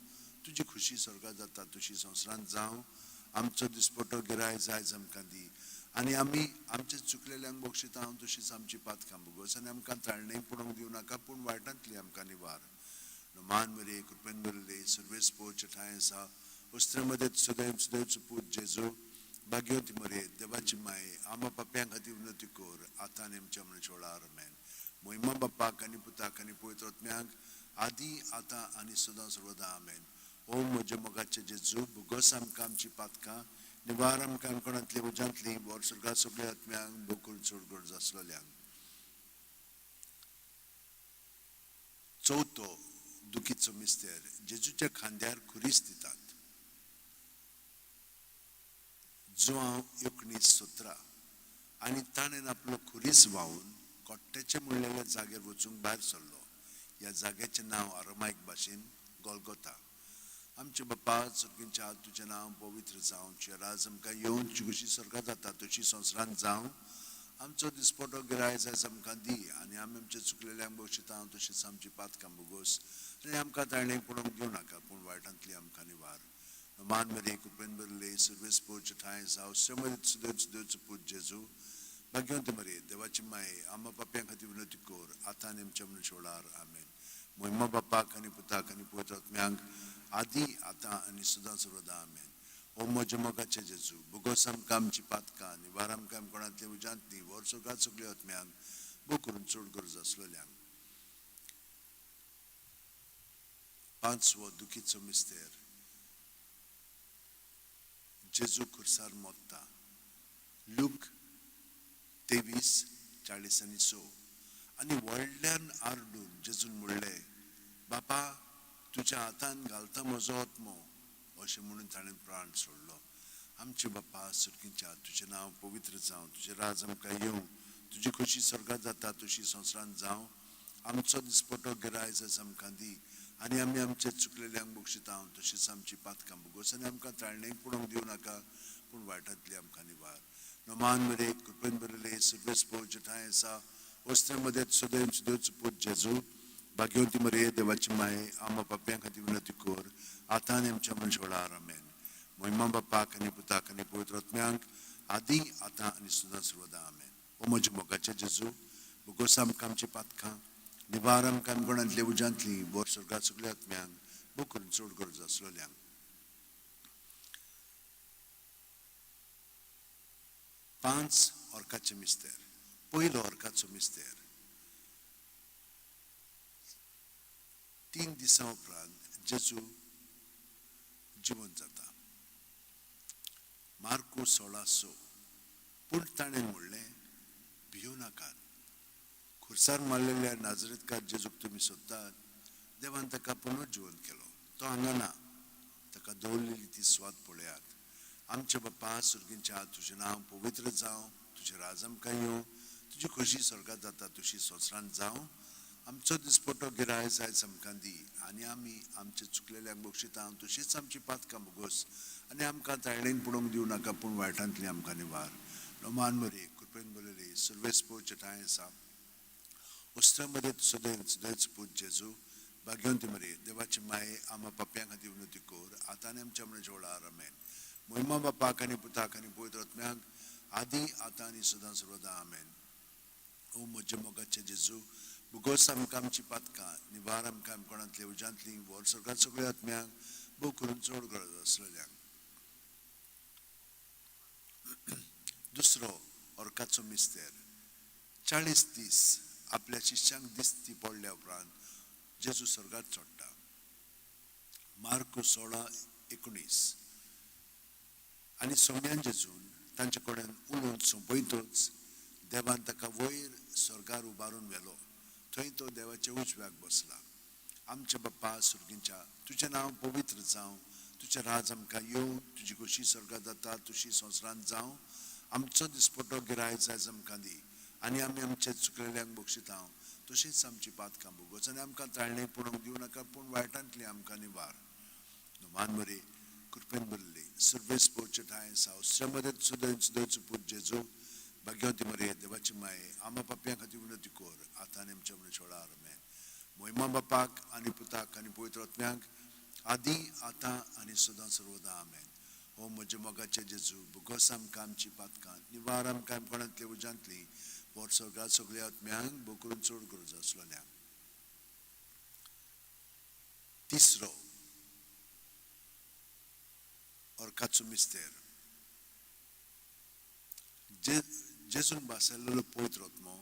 तुजी खुशी स्वर्गात जाता तुजी संवसारांत जावं. आमचो दिसपटो गिराय जायज आमकां दी आनी आमी आमचे चुकलेल्यांक बक्षिता तशीच आमची पातकां भोगोस आनी आमकां ताळणे पडोवंक दिवं नाका, पूण वायटांतली आमकां निवार. मान मरे कृपेन भरिल्ले सर्वेस पोच ठांय आसा वस्त्र मदत सदैव सदैवचो पूत जेजू भाग्यवती मरे देवाची माये आमा पाप्यां खातीर विनंती कर आतां आनी आमच्या मरणाच्या वेळार आमेन. मोहिमा बापाक आनी पुताक आनी पवित्र आत्म्याक आदी आतां आनी सदां सर्वदा आमेन. ओ म्हज्या मोगाचे जेजू भोगोस आमकां आमची पातकां निवार आमकां कोणांतली उज्यांतली बोर स्वर्गा सगळ्या आत्म्यांक बोकून चड गरज आसलेल्यांक. चवथो दुखीचो मिस्तेर, जेजूच्या खांद्यार खुरीस दितात. जुआंव 19:17. आनी ताणें आपलो खुरीस व्हांवून कोट्ट्याचे म्हणलेल्या जाग्यार वचूंक भायर सरलो. ह्या जाग्याचें नांव आरमायक भाशेन गोलगोता. आमचे बाप्पा स्वर्गींच्या तुजें नांव पवित्र जावं, तुजें राज आमकां येवन तुजी खुशी स्वर्गात जाता तशी संवसारांत जावं. आमचो दिसपटो गिराय जायज आमकां दी आनी आमी आमचे चुकलेल्यांक बक्षिता तशीच आमची पातकां भोगोस आनी आमकां ताणें पडोवंक दिवं नाका, पूण वायटांतली आमकां निवार. मान मरे कृपेन भरिल्ले सर्वेस पोच ठांय जावं श्रमदत सुदेच देवचो पूत जेजू भाग्यवंती मरे देवाची माये आमा पाप्यां खातीर विनंती कर आतां आनी आमच्या मरणाच्या वेळार आमेन. मोहिमा बापाक आनी पुताक आनी पवित्र आत्म्याक आदी आतां आनी सदां सर्वदा आमेन. ओ म्हज्या मोगाचे जेजू भोगोस आमकां आमची पातकां निवार आमकां कोणांतले उज्यांत न्ही व्हर स्वर्गात सगळ्या आत्म्यांक भोव करून चड गरज आसलेल्यांक. पांचवो दुखीचो मिस्तेर, जेजू खुर्सार मोत्ता. लूक 23:40 आनी 6. आनी व्हडल्यान आरडून जेजून म्हणलें, बापा तुज्या हातान घालता म्हजो आत्मो, अशें म्हणून ताणें प्राण सोडलो. आमचे बाप्पा सुरकींच्या तुजें नांव पवित्र जावं, तुजें राज आमकां येवं, तुजी खुशी स्वर्गात जाता तशी संवसारांत जावं. आमचो दिसपटो गिराय जायज आमकां दी आनी आमी आमचे चुकलेल्यांक बक्षिता तशीच आमची पातकां भोगोस आनी आमकां ताळणेक पडोवंक दिवं नाका, पूण वायटांतली आमकां निवार. नमान मरे कृपेन भरिल्ले सर्वेस पोच ठांय आसा वस्त्र मदत सदैव देवचो पूत जेजू भाग्यवंती मरे देवाची माये आमा पाप्यां खातीर विनंती कर आतां आनी आमच्या मरणाच्या वेळार आमेन. मोहिमा बापाक आनी पुताक आनी पवित्र आत्म्याक आदी आतां आनी सदां सर्वदा आमेन. ओ म्हज्या मोगाचे जेजू भोगोस आमकां आमची पातकां निवार आमकां कोणांतले उज्यांतली बोर स्वर्गात सगळ्या आत्म्यांक भोव करून चड गरज आसलेल्यांक. 5 ऑर्काचे मिस्तेर. पयलो ऑर्काचो मिस्तेर, 3 दिसां उपरांत जेजू जिवंत जाता. मार्कू 16:6. पूण ताणें म्हणलें, भियों नाकात, खुर्सार मारलेल्या नाजरेतकार जेजूक तुमी सोदतात, देवान ताका पुनर्जिवंत केलो, तो हांगा ना, ताका दवरलेली ती सुवात पळयात. आमचे बाप्पा सुर्गींच्या तुजें नांव पवित्र जावं, तुजें राज आमकां येवं, तुजी खोशी स्वर्गात जाता तशी संवसारांत जावं. आमचो दिसपटो गिराय जायज आमकां दी आनी आमी आमचे चुकलेल्यांक बक्षिता तशीच आमची पातकां भोगोस आनी आमकां ताळणेन पडोवंक दिवं नाका, पूण वायटांतली आमकां निवार. मान मरे कृपेन भरिल्ले सर्वेस पोच ठांय आसा वस्त्र मदत सदैव सदैच पूत जेजू भाग्यवंती मरिये, देवाची माये, आमा पापयां खातीर विनवती कर, आतां आनी आमच्या मरणाच्या वेळार. आमेन. मोहिमा बापाक आनी पुताक आनी पवित्र आत्म्याक, आदी आतां आनी सदां सर्वदा. आमेन. ओ म्हज्या मोगाचे जेजू, भुगोस आमकां आमची पातकां, निवार आमकां कोणांतले उज्यांतली, व्हर स्वर्गांत सगळ्या आत्म्यांक, भोव करून चड गरज आसलेल्यांक. दुसरो अर्काचो मिस्तेर. 40 दीस आपल्या शिष्यांक दिसती पडल्या उपरांत जेजू स्वर्गात चडटा. मार्क 16:19. आनी सोम्यान जेजून तांचे कडेन उलोवन सोंपयतच देवान ताका वयर स्वर्गार उबारून व्हेलो, थंय तो देवाच्या उजव्याक बसला. आमच्या बाप्पा सुर्गींच्या, तुजें नांव पवित्र जावं, तुजें राज आमकां येवं, तुजी खोशी स्वर्गात जाता तुशी संवसारांत जावं. आमचो दिसपटो गिराय जायज आमकां दी, आनी आमी आमचे चुकलेल्यांक बक्षिता तशीच आमची पातकां भोगोच, आनी आमकां ताळणे पडूंक दिवं नाका, पूण वायटांतली आमकां निवार. मान मरे, कृपेन भरली, सर्वेस पोवचे ठांय साव श्रमदत सुदय सुदयचो पूत जेजू, भाग्यवती मरे, देवाची माये, आमा पापयां खातीर विनवती कर, आतां आनी आमच्या मरणाच्या वेळार. आमेन. मोहिमा बापाक आनी पुताक आनी पवित्र आत्म्याक, आदी आतां आनी सदां सर्वदा. आमेन. हो म्हज्या मोगाचे जेजू, भुगोस आमकां आमची पातकां, निवार आमकां कोणांतली उज्यांतली, व्हर स्वर्गात सगळ्या आत्म्यांक, भोव करून चड गरज आसलेल्यांक. तिसरो अर्काचो मिस्तेर. जेजून भासलेलो पवित्र आत्मो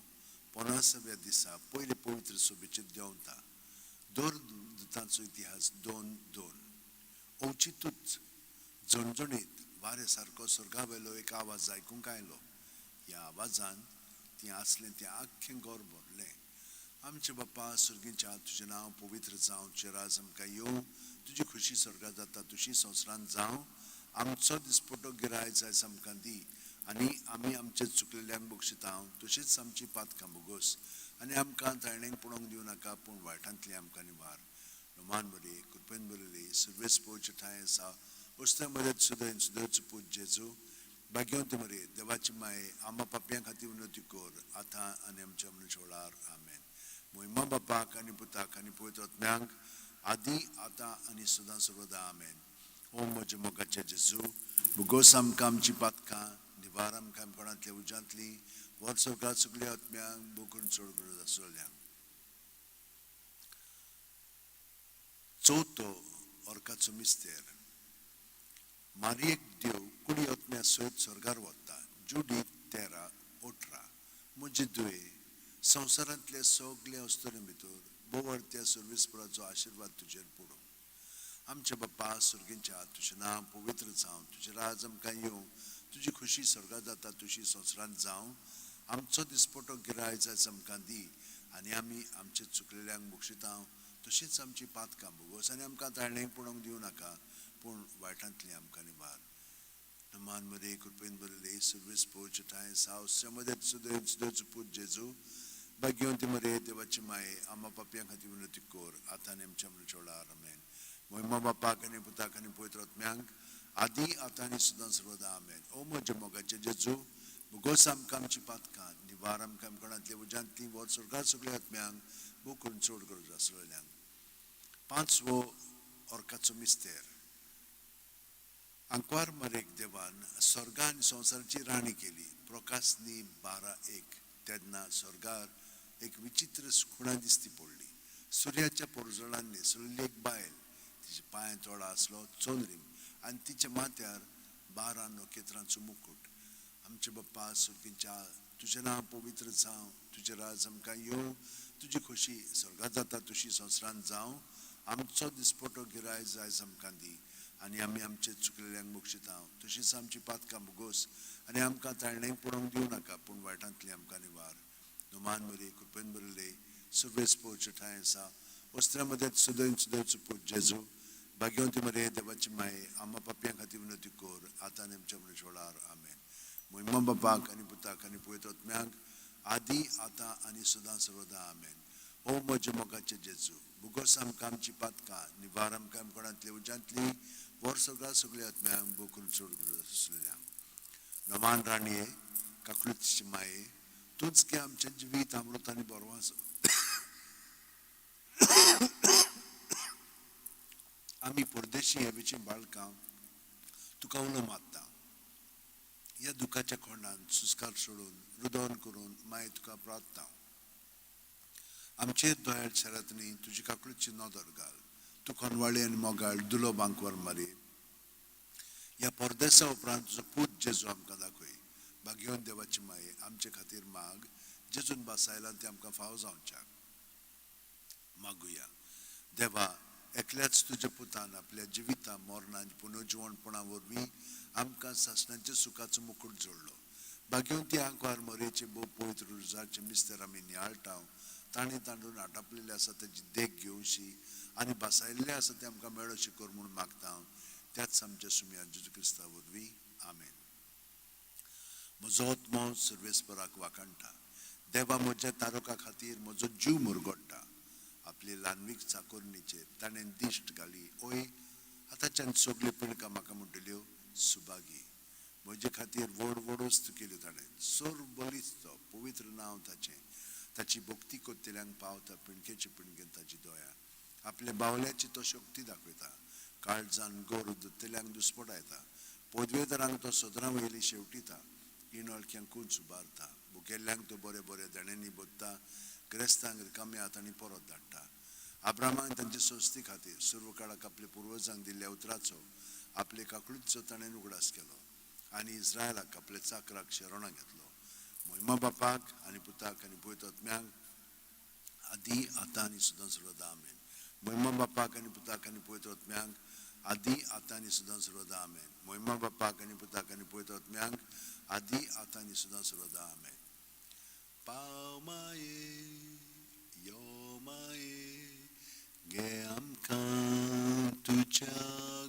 50व्या दिसा पयले पवित्र सभेचेर देंवता. दर दुतांचो इतिहास 2:2. अवचितूच झणझणीत वारे सारको स्वर्गा वयलो एक आवाज आयकूंक आयलो. ह्या आवाजान ती आसलें तें आख्खें घर भरलें. आमचे बाप्पा स्वर्गीच्या, तुजें नांव पवित्र जावं, तुजें राज आमकां येवं, तुजी खोशी स्वर्गात जाता तुशी संवसारांत जावं. आमचो दिसपटो गिराय जायज आमकां दी, आनी आमी आमचे चुकलेल्यांक बक्षिता तशीच आमची पातकां भोगोस, आनी आमकां ताळणेक पडोवंक दिवं नाका, पूण वायटांतली आमकां निवार. नुमान बरी, कृपेन बरयली, सर्वेस पोवचे ठांय आसा, वस्त्या मदत सुदय सुदयचो पूत जेजू, भाग्यवंती मरे, देवाची माये, आमा पापयां खातीर विनवती कर, आतां आनी आमच्या मरणाच्या वेळार. आमेन. मोहिमा बापाक आनी पुताक आनी पवित्र आत्म्यांक, आदी आतां आनी सदां सर्वदा. आमेन. ओ म्हज्या मोगाचे जेजू, भुगोस आमकां आमची पातकां, निवार आमकां कोणांतल्या उज्यांतली, व्हर स्वर्गात सगळ्या आत्म्यांक, भोव करून चड गरज आसलेल्यांक. चवथो अर्काचो मिस्तेर. मारियेक देव कुडी आत्म्या सयत स्वर्गार वता. जुडी 13:18. म्हजे दुये, संवसारांतले सगळे अस्तुरे भितर बोवड त्या सर्वेस्पराचो आशिर्वाद तुजेर पडूं. आमचे बाप्पा स्वर्गींच्या, तुजें नांव पवित्र जावं, तुजें राज आमकां येवं, तुजी खोशी स्वर्गात जाता तुशी संवसारांत जावं. आमचो दिसपटो गिराय जायज आमकां दी, आनी आमी आमचे चुकलेल्यांक बक्षिता तशीच आमची पातकां भोगोस, आनी आमकां ताळणेक पडोवंक दिवं नाका, पूण वायटांतली आमकां निवार. मान मरे, कृपेन भरले, सर्वेस पोवचे ठांय साव श्रमदत सुदय सुदयचो पूत जेजू, भाग्यवंती मरे, देवाची माये, आमा पापयां खातीर विनवती कर, आतां आनी आमच्या मरणाच्या वेळार. आमेन. मोहिमा बापाक आनी पुताक आनी पवित्र आत्म्यांक, आदी आतां आनी सदां सर्वदा. आमेन. ओ म्हज्या मोगाचे जेजू, भुगोस आमकां आमची पातकां, निवार आमकां कोणांतले उज्यांतली, व्हर स्वर्गात सगळ्या आत्म्यांक, भोव करून चड गरज आसलेल्यांक. पांचवो अर्काचो मिस्तेर. आंकवार मरेक देवान स्वर्गा आनी संवसाराची राणी केली. प्रकाशनी 12:1. तेन्ना स्वर्गार एक विचित्र खुणा दिसती पडली. सुर्याच्या पोरजळान न्हेसलेली एक बायल, तिच्या पांयां तोडा आसलो चंद्रीम आनी तिच्या माथ्यार 12 नखेत्रांचो मुकूट. आमचे बाप्पा सुर्गींच्या, तुजें नांव पवित्र जावं, तुजें राज आमकां येवं, तुजी खोशी स्वर्गात जाता तुशी संवसारांत जावं. आमचो दिसपटो गिराय जायज आमकां दी, आनी आमी आमचे चुकलेल्यांक बक्षिता तशीच आमची पातकां भोगोस, आनी आमकां ताळणेक पडोवंक दिवं नाका, पूण वायटांतली आमकां निवार. नुमान मरे, कृपेन भरले, सर्वेस पोवचे ठांय आसा, वस्त्रा मदत सुदय सुदयचो पूत जेजू, भाग्यवंती मरे, देवाची माये, आमा पापयां खातीर विनवती कर, आतां आनी आमच्या मरणाच्या वेळार. आमेन. मोहिमा बापाक आनी पुताक आनी पवित्र आत्म्यांक, आदी आतां आनी सदां सर्वदा. आमेन. ओ म्हज्या मोगाचे जेजू, भुगोस आमकां आमची पातकां, निवार आमकां कोणांतले उज्यांतली, व्हर स्वर्गात सगळ्या आत्म्यांक, भोव करून चड गरज आसलेल्यांक. नवान राणये, काकलुतीची माये, तूंच गे आमचें जिवीत अमृत आनी बरो आसा. आमी परदेशी हेवेचीं बाळकां तुका उलो मारता. ह्या दुखाच्या खोंडान सुस्कार सोडून रुदन करून मागीर तुका प्रार्थता. आमचेर दयाळ शरातनी तुजी काकळूची नदर घाल. तूं खनवाळी आनी मोगाळ दुलो बांकवर मारी. ह्या परदेसा उपरांत तुजो पूत जेजू आमकां दाखय. भाग्यवंत देवाची माये आमचे खातीर माग. जेजून भासायला तें आमकां फाव जावच्याक मागुया. देवा, एकल्याच तुज्या पुतान आपल्या जिविता मरणान पुनर्जिवणपणा वरवीं आमकां सासणाच्या सुखाचो मुकूट जोडलो. भाग्यवंती आंकवार मरेचे भोव पवित्र रुजाचे मिस्तर आमी नियाळटा. ताणें तांडून आटापलेले आसा ताची देख घेवशी आनी भासायल्लें आसा तें आमकां मेळोशी कर म्हूण मागता. त्याच आमच्या सुमया जेजू क्रिस्ता वरवीं, आमेन. म्हजो आत्मो सर्वेस्पराक वाखाणटा. देवा, म्हज्या तारका खातीर म्हजो जीव मुरगडटा. आपली ल्हानवीक चाकोरणीचेर ताणें दिश्ट घाली. ओय, आतांच्यान सगल्यो पिळकां म्हाका म्हणटल्यो सुभागी. म्हजे खातीर व्हड व्हड वस्तू केल्यो ताणें. सर्व बळिश्ट तो पवित्र नांव ताचें. ताची भक्ती करतल्यांक पावता पिणकेचे पिणकेन ताची दया. आपल्या बावल्याची तो शक्ती दाखयता. काळजान गोर धुतल्यांक दुस्पटायता. पदवेदारांक तो सदरां वयली शेवटिता. इणोळक्यांक कूंच उबारता. भुकेल्ल्यांक तो बरे बरे देण्यांनी बोधता. ग्रेस्तांक रिकाम्या हातांनी परत धाडटा. आब्रामान तांचे संस्थे खातीर सर्व काळाक आपल्या पुर्वजांक दिल्ल्या उतराचो आपले काकळूचो ताणें उगडास केलो आनी इस्रायलाक आपल्या चाकराक शरणां घेतलो. मोहिमा बापाक आनी पुताक आनी पवित्र आत्म्याक आदी आतां आनी सदां सर्वदा, आमेन. मोहिमा बापाक आनी पुताक आनी पवित्र आत्म्याक आदी आतां आनी सदां सर्वदा, आमेन. मोहिमा बापाक आनी पुताक आनी पवित्र आत्म्याक आदी आतां आनी सदां सर्वदा, आमेन. पाव माये, यो माये, गे आमकां तुज्या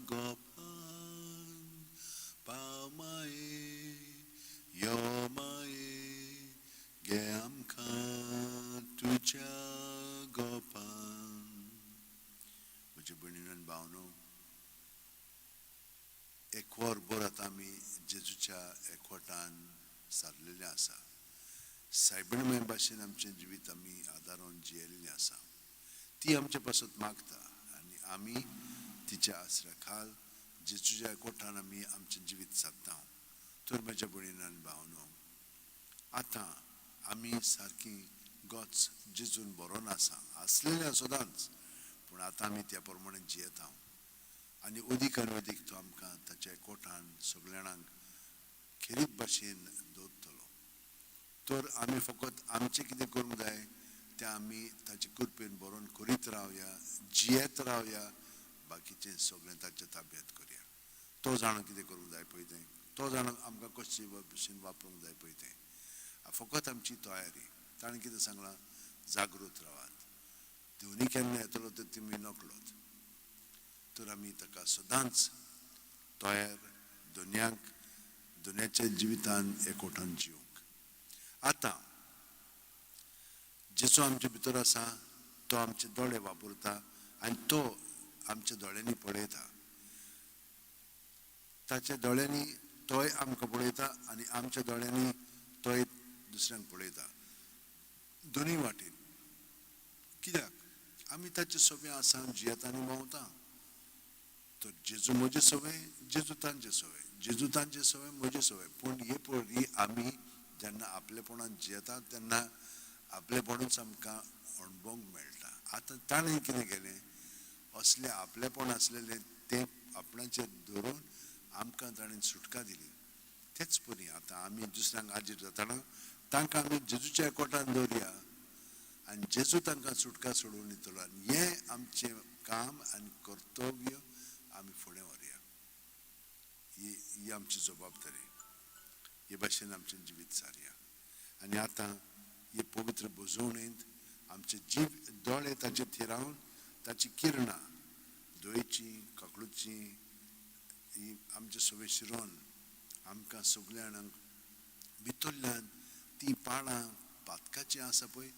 गोपान. पाव माये, यो माये, गे आमकां तुज्या गोपान. म्हजे भयणीन आनी भावनो, एक वर भर आतां आमी जेजूच्या एकवटान सारलेलें आसा. सायबीण भाशेन आमचें जिवीत आमी आदारून जियेल्लें आसा. ती आमचे पासत मागता आनी आमी तिच्या आसऱ्या खाल जेजूच्या एकवटान आमी आमचें जिवीत सादता. तर म्हज्या भयणीन आनी भावनो, आतां आमी सारकी गोच जेजून बरोवन आसा आसलेलें सदांच, पूण आतां आमी त्या प्रमाणे जियेता आनी अदीक आनी अदीक तो आमकां ताच्या एकवटान सगल्या जाणांक खेरीत भाशेन दवरतलो. तर आमी फकत आमचें कितें करूंक जाय तें आमी ताचे कृपेन बरोवन करीत रावया, जियेत रावया. बाकीचें सगळें ताच्या ताब्यात करया. तो जाणा कितें करूंक जाय पळय तें, तो जाणा आमकां कशे भशेन वापरूंक जाय पळय तें. फकत आमची तयारी. ताणें कितें सांगलां, जागृत रावात. दोनी केन्ना येतलो तर तुमी नकळत. तर आमी ताका सदांच तयार दोनयांक दोनयाच्या जिवितान एकवटान जिवंक. आतां जेजू आमचे भितर आसा तो आमचे दोळे वापरता आनी तो आमच्या दोळ्यांनी पळयता. ताच्या दोळ्यांनी तोय आमकां पळयता आनी आमच्या दोळ्यांनी तोय दुसऱ्यांक पळयता. दोनूय वाटेन. कित्याक आमी ताचे सगळें आसा, जियेता आनी भोंवता. तर जेजू म्हजे सवय, जेजू तांचे सवय, जेजू तांचे सवय, म्हजे सवय. पूण हे पळय आमी जेन्ना आपलेपणान जियेता तेन्ना आपलेपणूच आमकां अणभवंक मेळटा. आतां ताणें कितें केलें, असलें आपलेपण आसलेलें तें आपणाचेर धरून आमकां ताणें सुटका दिली. तेच परी आतां आमी दुसऱ्यांक आजीर जातना तांकां आमी जेजूच्या एकवटान दवरया आनी जेजू तांकां सुटका सोडोवन दितलो. आनी हें आमचें काम आनी कर्तव्य आमी फुडें व्हरया. ही आमची जबाबदारी. हे भाशेन आमचें जिवीत सारया. आनी आतां हे पवित्र भुजवणेंत आमचे जीव दोळे ताचे थिरावन ताची किरणां दोळेची काकळूची ही आमचे सगळे शिरोन आमकां सगल्या जाणांक भितरल्यान ती पाळां पातकाचीं आसा पळय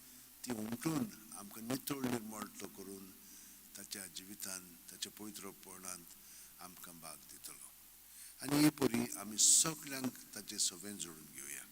ती उमटून आमकां नितळ निर्मळ तो करून ताच्या जिवितान ताच्या पवित्रपणांत आमकां भाग दितलो. आनी हे परी आमी सगल्यांक ताचे सगळें जोडून घेवया.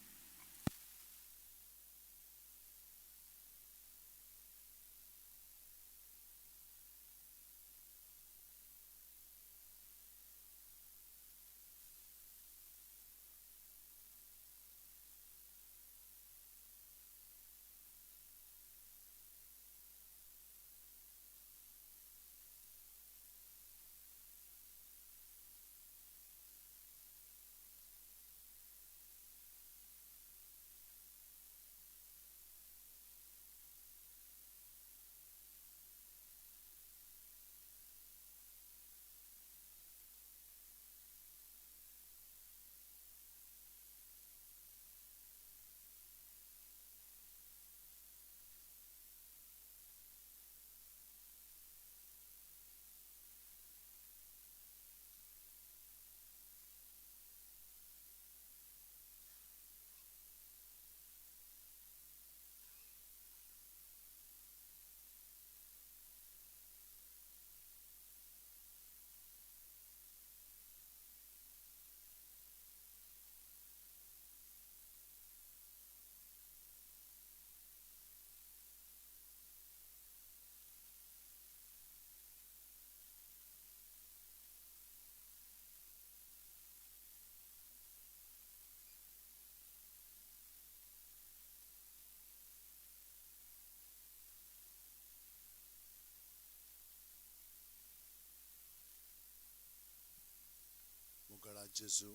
जेजू,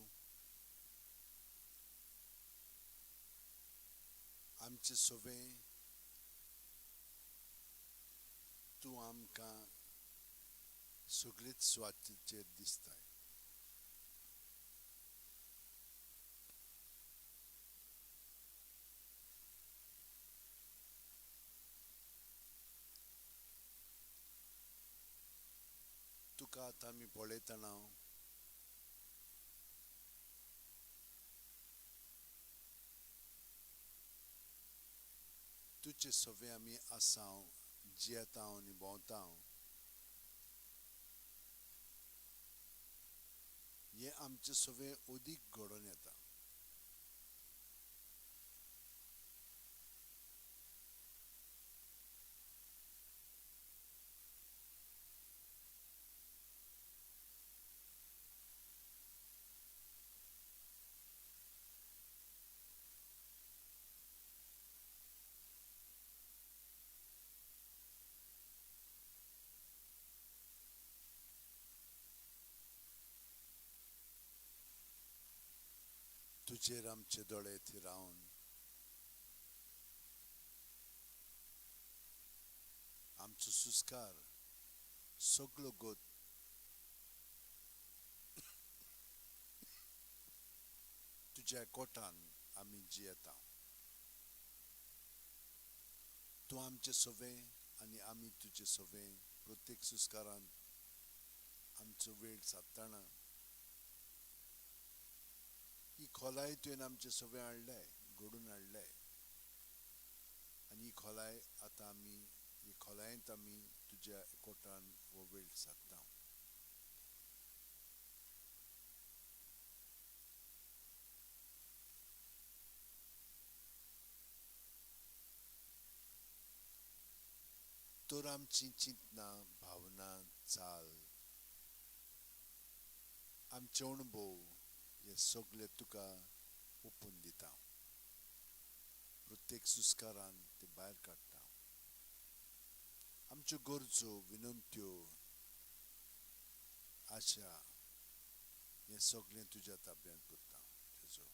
आमचे सवे तूं आमकां सगळीच सुवातेचेर दिसताय. तुका आतां आमी पळयतना तुजे सवे आमी आसाव, जियेताव आनी भोंवताव. हें आमचे सवे अदीक घडोवन येता. तुजेर आमचे दोळे थिरावन आमचो सुस्कार सगलो गोत तुज्या कोटान आमी जियेता. तूं आमचे सवे आनी आमी तुजे सवे प्रत्येक सुस्कारान आमचो वेळ सादतना ही खोलाय तुवें आमचे सवे हाडल्याय, घडून हाडल्याय आनी ही खोलाय आतां आमी ही खोलायेंत आमी तुज्या कोटान हो वेळ सादता. तर आमची चिंतना, भावना, चाल, आमचे अणभव हे सगळे तुका ओपून दिता. प्रत्येक सुस्कारान ते भायर काडटा. आमच्यो गरजो, विनंत्यो, आशा हें सगळें तुज्या ताब्यांत करता. जेजू,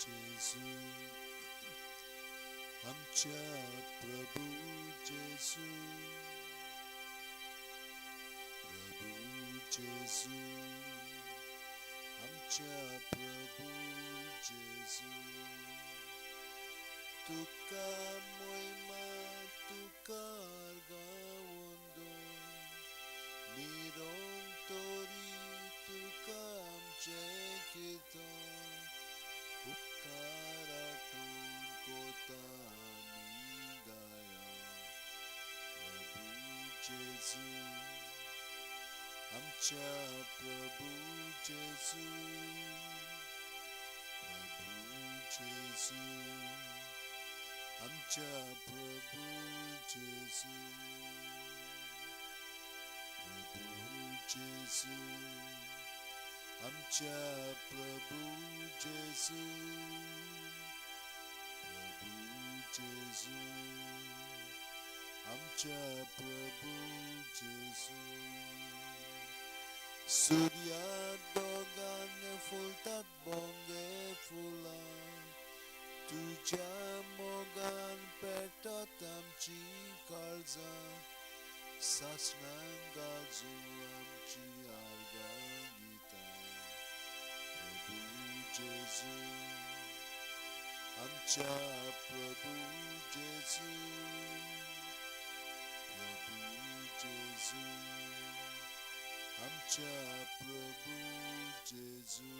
जेजू, आमच्या प्रभू जेजू, प्रभू जेजू, आमच्या प्रभू जेजू, तुका मोयमा तुका गावंदो निरंतरी तुका आमचें कीर्तन उपकार आठोवन कोता आमी गाया. प्रभू जेजू, आमच्या प्रभू जेजू, प्रभू जेजू, आमच्या प्रभू जेजू, प्रभू जेजू, आमच्या प्रभू जेजू, प्रभू जेजू, आमच्या प्रभू जेजू. सुर्या दोगान फुलतात बोंगे फुलां, तुज्या मोगान पेटत आमची काळजां, सासणां गाजू आमची आर्गां गितां. प्रभू जेजू, आमच्या प्रभू जेजू, प्रभू जेजू, आमच्या प्रभू जेजू.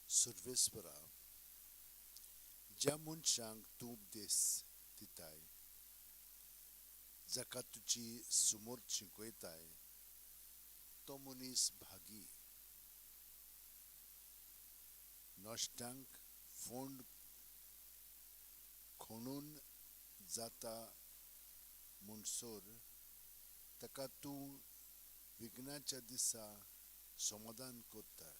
सर्वेस्परा, ज्या मनशांक तूं उपदेश दिताय, जाका तुजी सुमोर शिकयताय, तो मनीस भागी. नश्टांक फोंड खणून जाता म्हणसर ताका तूं विघ्नाच्या दिसा समाधान करता.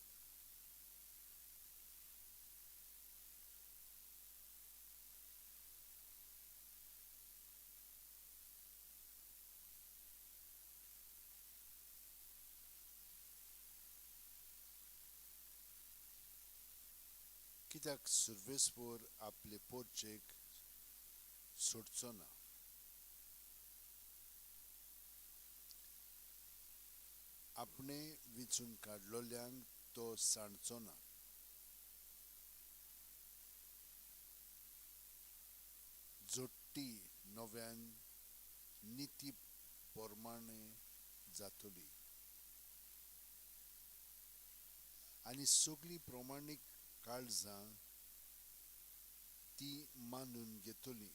कित्याक सर्वेस्पर आपले पोर्चेक सोडचो ना. आपणे विचून काडलोल्यांक तो सांडचो ना. जोडटी नव्यान निती प्रमाणे जातली आनी सगळीं प्रमाणीक काळजां ती मानून घेतली.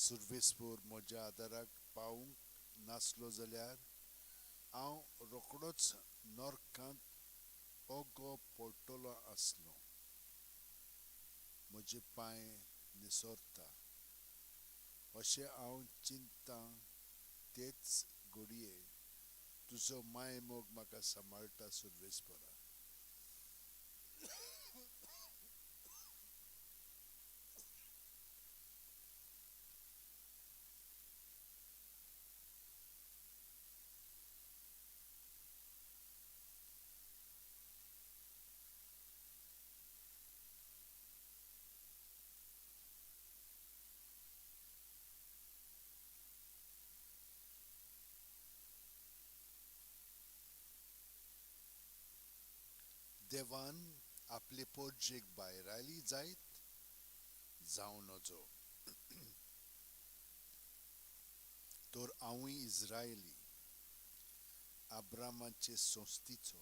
सर्वेस्पर म्हज्या आदाराक पावूंक नासलो जाल्यार हांव रोखडोच नर्कांत ओगो पडटलो आसलो. म्हजे पांय निसरता अशें हांव चिंतता तेच घडये तुजो मायमोग म्हाका सांबाळटा सर्वेस्परा. देवान आपले पोरजेक भायरायली जायत? जावं नजो. तर हांवूय इस्रायली, आब्रामाचे संस्थीचो,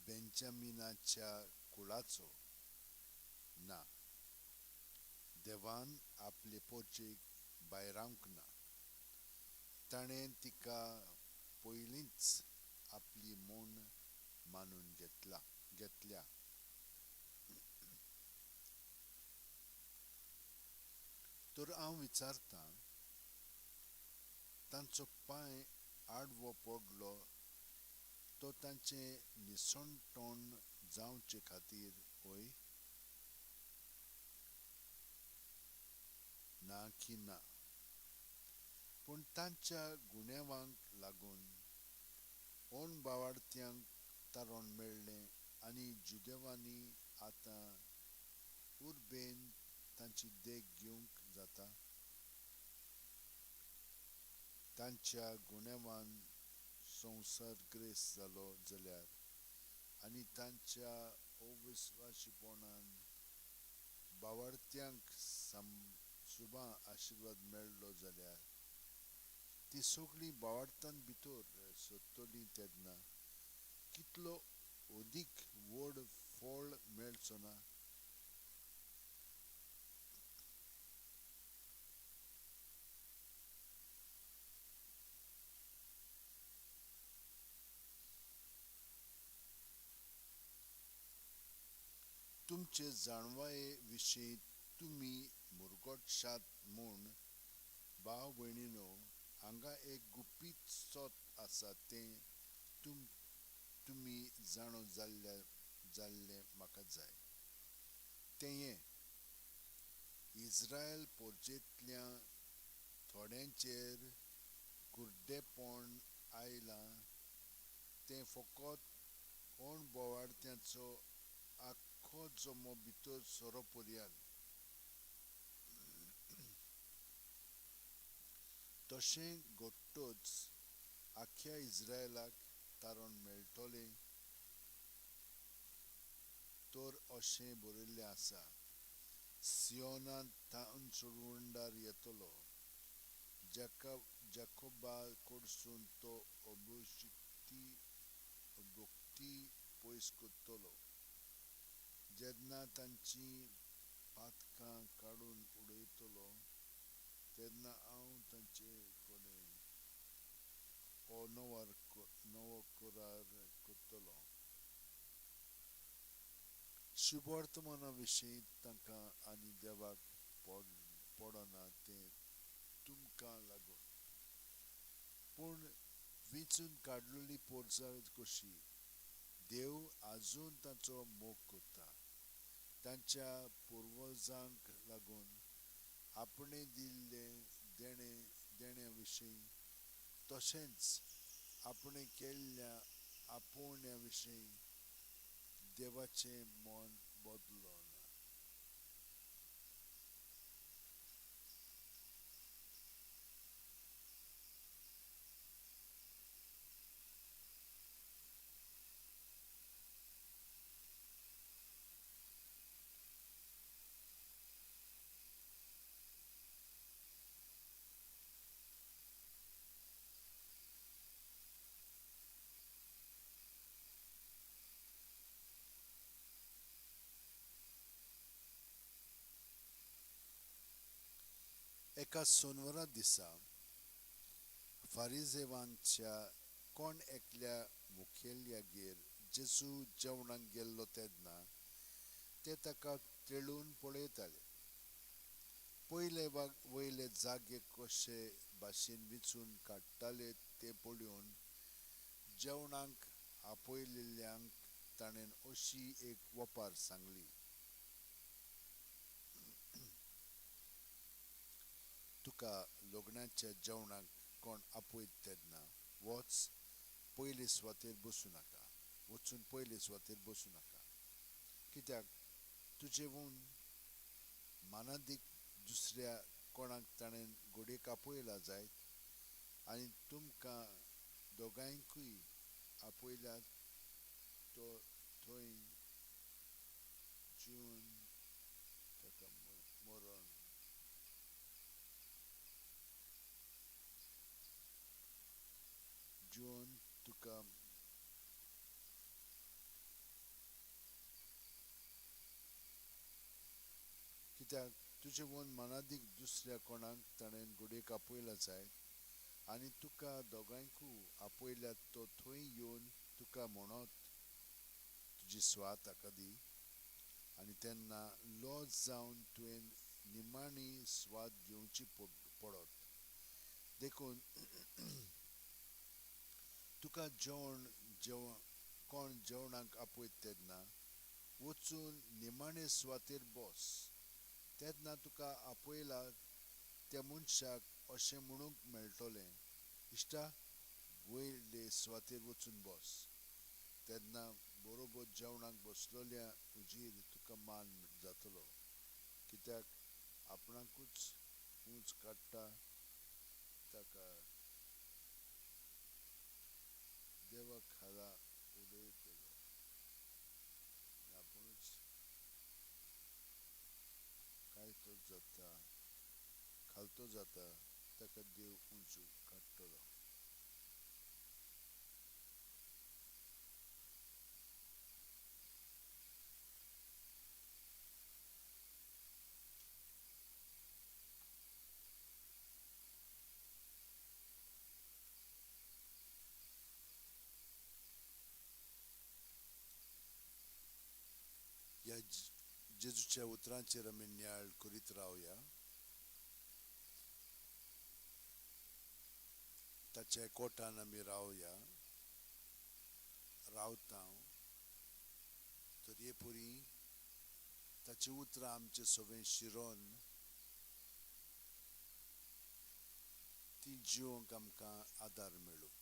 बेंजामिनाच्या कुळाचो. ना, देवान आपले पोरजेक भायरावंक ना, ताणें तिका पयलींच आपली म्हूण मानून घेतल्या. तर हांव विचारतां, तांचो पांय आडवो पडलो तो तांचें निसणटण जावचे खातीर हय? ना की ना, पूण तांच्या गुन्यांवांक लागून अणबावार्थ्यांक तारण मेळ्ळें आनी जुदेवांनी आतां उर्बेन तांची देख घेवंक जाता. तांच्या गुन्यांवान संवसार ग्रेस जालो जाल्यार आनी तांच्या अविस्वाशीपणान बावार्थ्यांक सुबा आशिर्वाद मेळ्ळो जाल्यार ती सगळीं बावार्थान भितर सोदतलीं तेन्ना कितलो अदीक व्हड फळ मेळचो ना? तुमचे जाणवाये विशीं तुमी मुरगटशात म्हूण भाव भयणीनो, हांगा एक गुपीत सत आसा तें तुमी जाणो जाल्लें म्हाका जाय. तें हें, इस्रायल पोरजेंतल्या थोड्यांचेर कुड्डेपण आयलां तें फकत अणभवार्थ्यांचो आख्खो जमो भितर सोरो पर्यंत. तशें घडटच आख्ख्या इस्रायलाक तारण मेळटलें. तर अशें बरयल्लें आसा, सियोनांत थावन सोडवणदार येतलो, जाकोबा कडसून तो अभक्ती पयस करतलो. जेन्ना तांची पातकां काडून उडयतलो तेन्ना हांव तांचे कडेन हो नवो करार करतलो. शुभवर्तमाना विशीं तांकां आनी देवाक पडना तें तुमकां लागून, पूण विंचून काडलेली पोरसां कशी देव आजून तांचो मोग करता. तांच्या पुर्वजांक लागून आपणें दिल्लें देण्या विशीं तशेंच आपणें केल्ल्या आपोवण्या विशीं देवाचें मन बदलना. एका सोनवरा दिसा फारिजेवांच्या कोण एकल्या मुखेल्यागेर जेजू जेवणाक गेल्लो तेन्ना ते ताका तेळून पळयताले. पयले वयले जागे कशे भाशेन विंचून काडटाले ते पळोवन जेवणाक आपयल्ल्यांक ताणें अशी एक वपार सांगली. तुका लग्नाच्या जेवणाक कोण आपयत तेन्ना वच पयले सुवातेर बसूं नाका, वचून पयले सुवातेर बसूं नाका, कित्याक तुजेवून मानादीक दुसऱ्या कोणाक ताणें घडयेक आपयला जायत आनी तुमकां दोगांयकूय आपयल्यात तो थंय जिवन ताका मरण. जिवन तुका कित्याक तुजें वन मनादीक दुसऱ्या कोणाक ताणें घडयेक आपयला जायत आनी तुका दोगांयकूय आपयल्यात तो थंय येवन तुका म्हणत तुजी स्वात ताका दी आनी तेन्ना लॉज जावन तुवें निमाणी स्वाद घेवची पडत. देखून तुका जेवण कोण जेवणाक आपयत तेन्ना वचून निमाणे सुवातेर बस. तेन्ना तुका आपयला त्या मनशाक अशें म्हणूंक मेळटलें, इश्टा वयले सुवातेर वचून बस. तेन्ना बरोबर जेवणाक बसलेल्या हुजीर तुका मान जातलो, कित्याक आपणाकूच ऊंच काडटा ताका देवा खाला उडयतलो आनी आपुणूच कायतो जाता खालतो जाता ताका देव ऊंच काडटलो. ह्या जेजूच्या उतरांचेर आमी नियाळ करीत रावया. ताच्या कोटान आमी रावया, रावता तर हे पुरी ताची उतरां आमचे सगळें शिरोन ती जिवंक आमकां आदार मेळूं.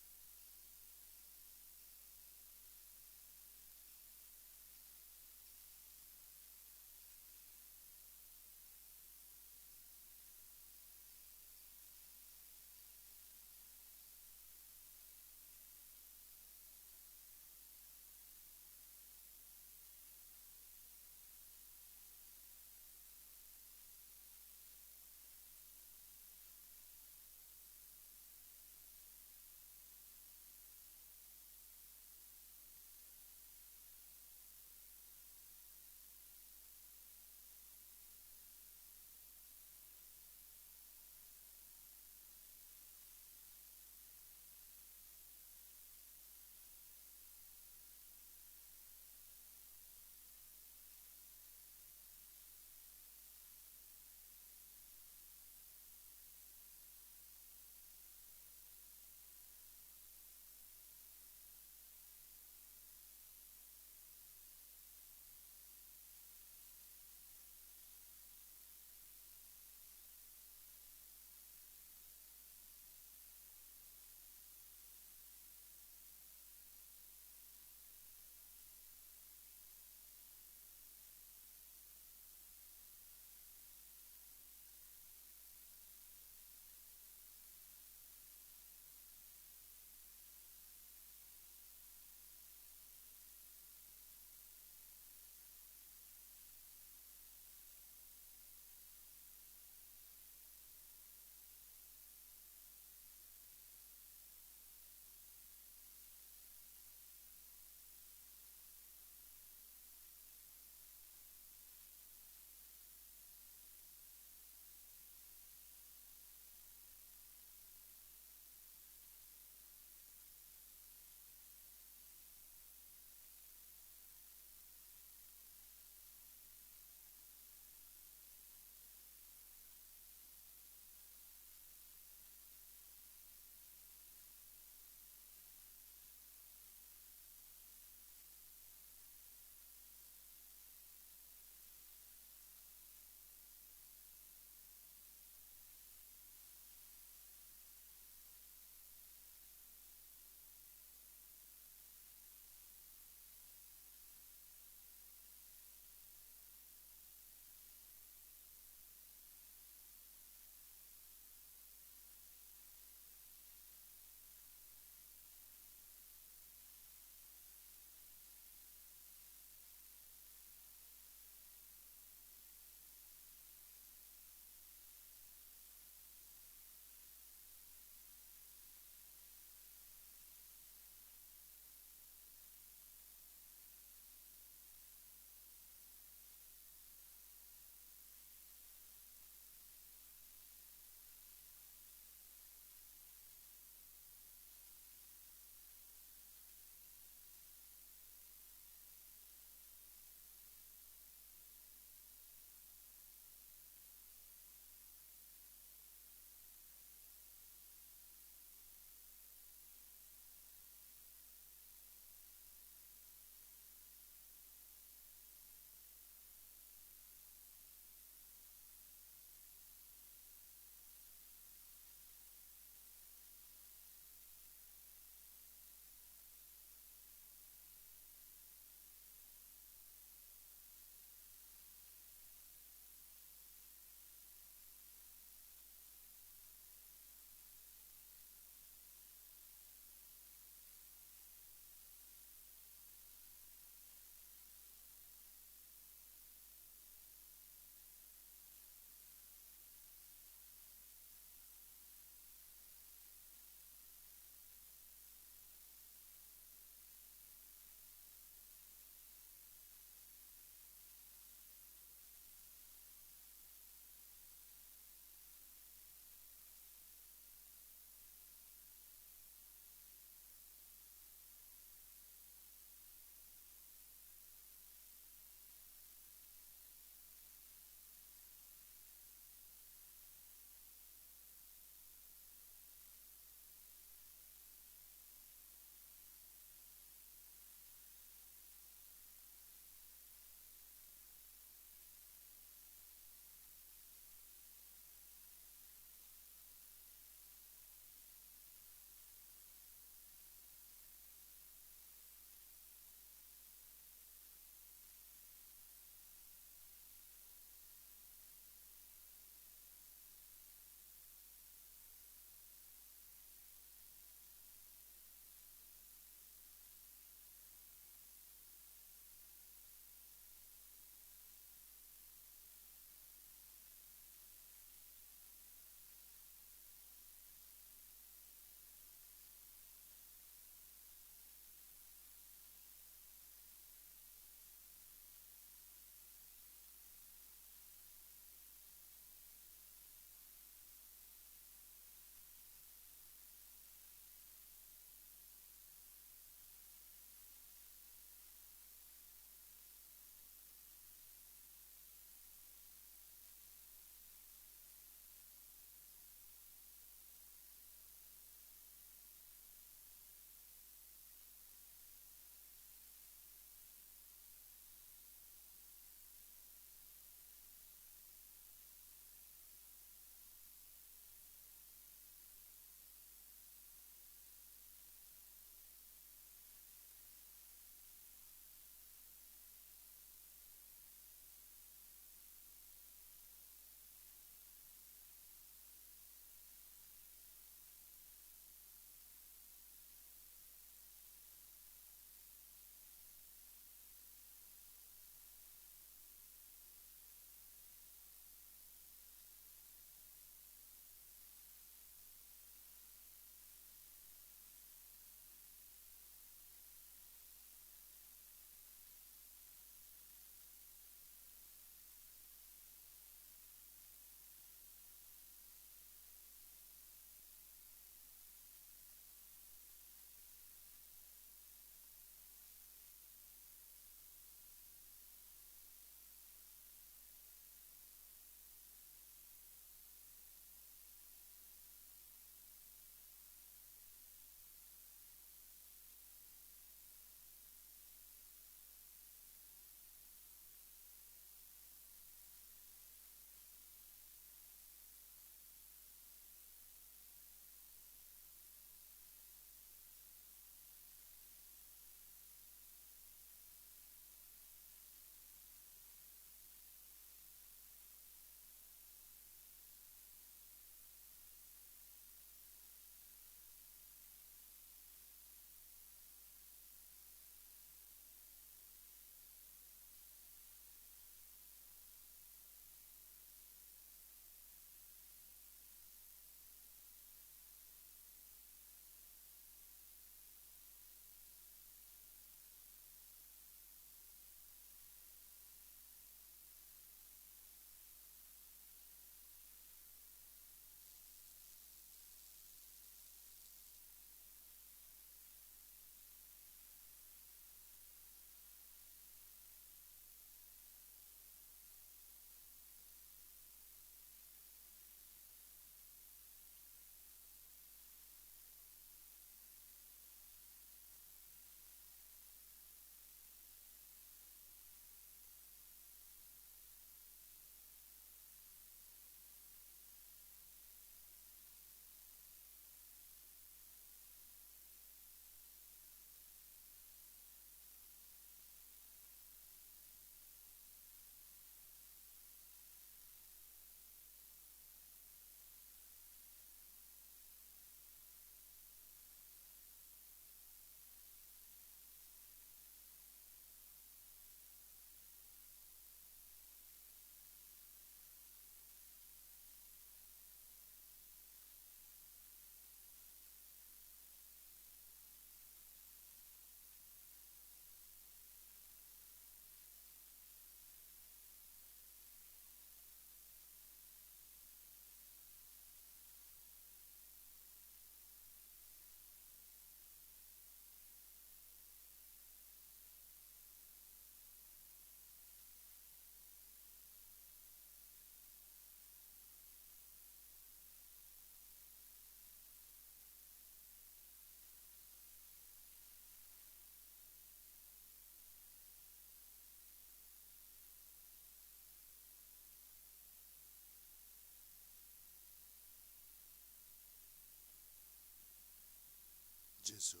जेजू,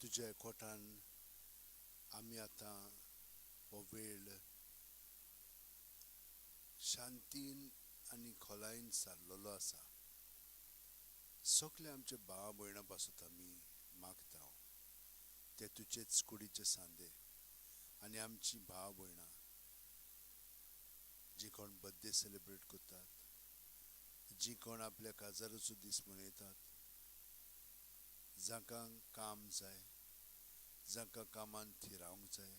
तुज्या एकवटान आमी आतां हो वेळ शांतीन आनी खोलायेन सारलेलो आसा. सगळे आमचे भाव भयणां पासत आमी मागता, ते तुजेच कुडीचे सांदे आनी आमची भाव भयणां जी कोण बड्डे सेलिब्रेट करतात, जी कोण आपल्या काजाराचो दीस मनयतात, जांकां काम जाय, जांकां कामान थिरावंक जाय,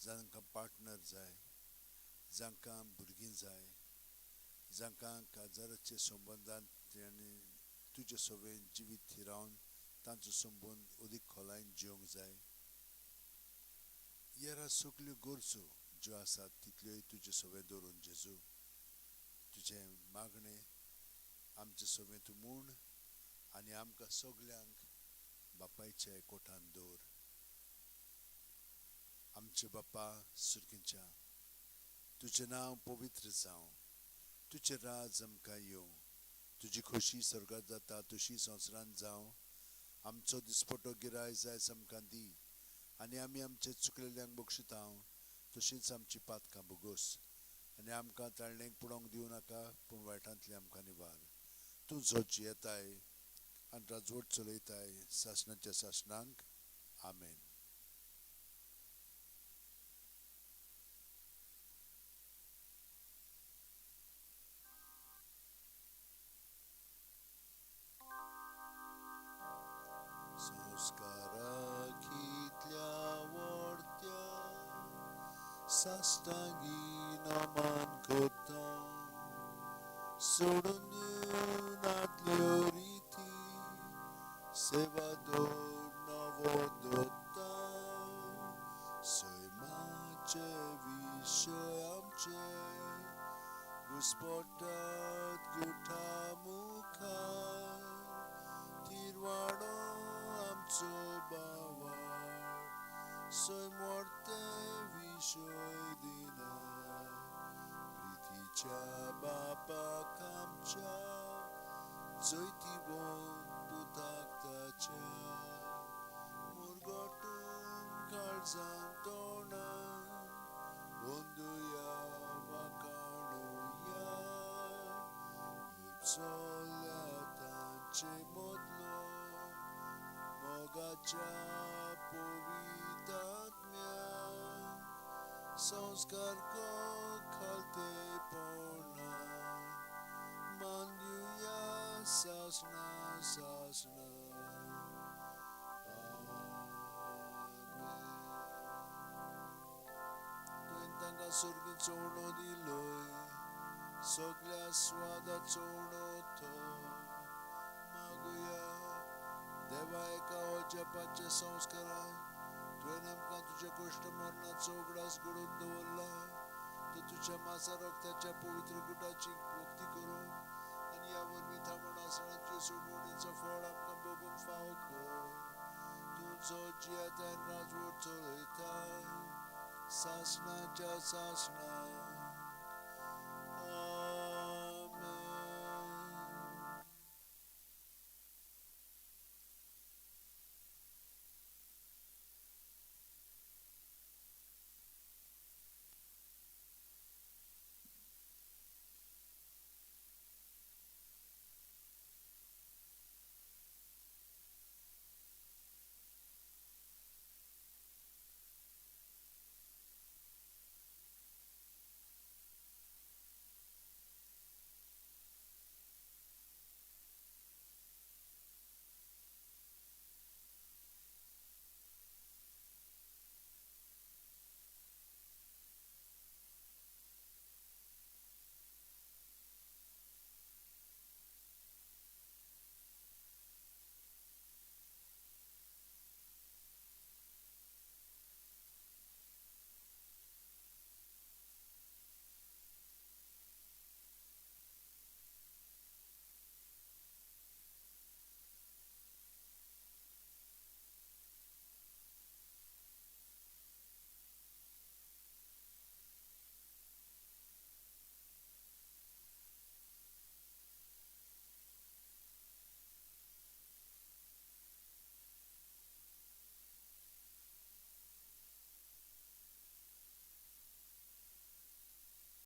जांकां पार्टनर जाय, जांकां भुरगीं जाय, जांकां काजाराचे संबंदान आनी तुजे सवें जिवीत थिरावन तांचो संबंद अदीक खोलायेन जिवंक जाय. येरा सगल्यो गरजो ज्यो आसात तितल्योय तुजे सवें दवरून जेजू, तुजें मागणें आमचे सवें तूं म्हूण आनी आमकां सगल्यांक बापायच्या एकवटान दवर. आमचे बापा सुर्गीच्या, तुजें नांव पवित्र जावं, तुजें राज आमकां येवं, तुजी खोशी स्वर्गात जाता तशी संवसारांत जावं. आमचो दिसपटो गिराय जायच आमकां दी आनी आमी आमचे चुकलेल्यांक बक्षिता तशींच आमची पातकां भोगोस आनी आमकां ताळणेक पुडोवंक दिवं नाका, पूण वायटांतली आमकां निवार. तूं जो जियेताय आनी राजवट चलयताय सासणाच्या सासणांक. आमेन. संस्कारा कितल्या व्हडत्या साश्टांगी नमन करता, सोडून दिवन आदल्यो रिती, सेवा दवर नवो दवरता. सैमाचे विशय आमचे घुस्पटात गुठा मुखार, थिरवाणो आमचो बावार, सैम व्हडते विशय दिना. प्रितीच्या बापाक आमच्या जैतिवंत पुताक ताच्या, मुरगटून काळजान तोंडान अंदुया वाखाणुया. चोल्या तांचे मदलो मोगाच्या पवित्र संस्कार खालतेपणा मानयुया सासणा सासणा. तुवें तांकां सुर्गीं चोवणो दिलोय, सगल्या स्वादाचो उणो तो मागुया. देवा एका अजापाच्या संस्कारान तुवें आमकां तुज्या कश्ट मरणाचो उगडास घडोवन दवरला, तर तुज्या मासा रक्ताच्या पवित्र गुटाची भक्ती करून आनी ह्या वरवीं थांबून आसतना तुजे सोडवणीचो फळ आमकां भोगूंक फावो कर. तूं जो जियेताय राजवट चलयताय सासणाच्या सासणा.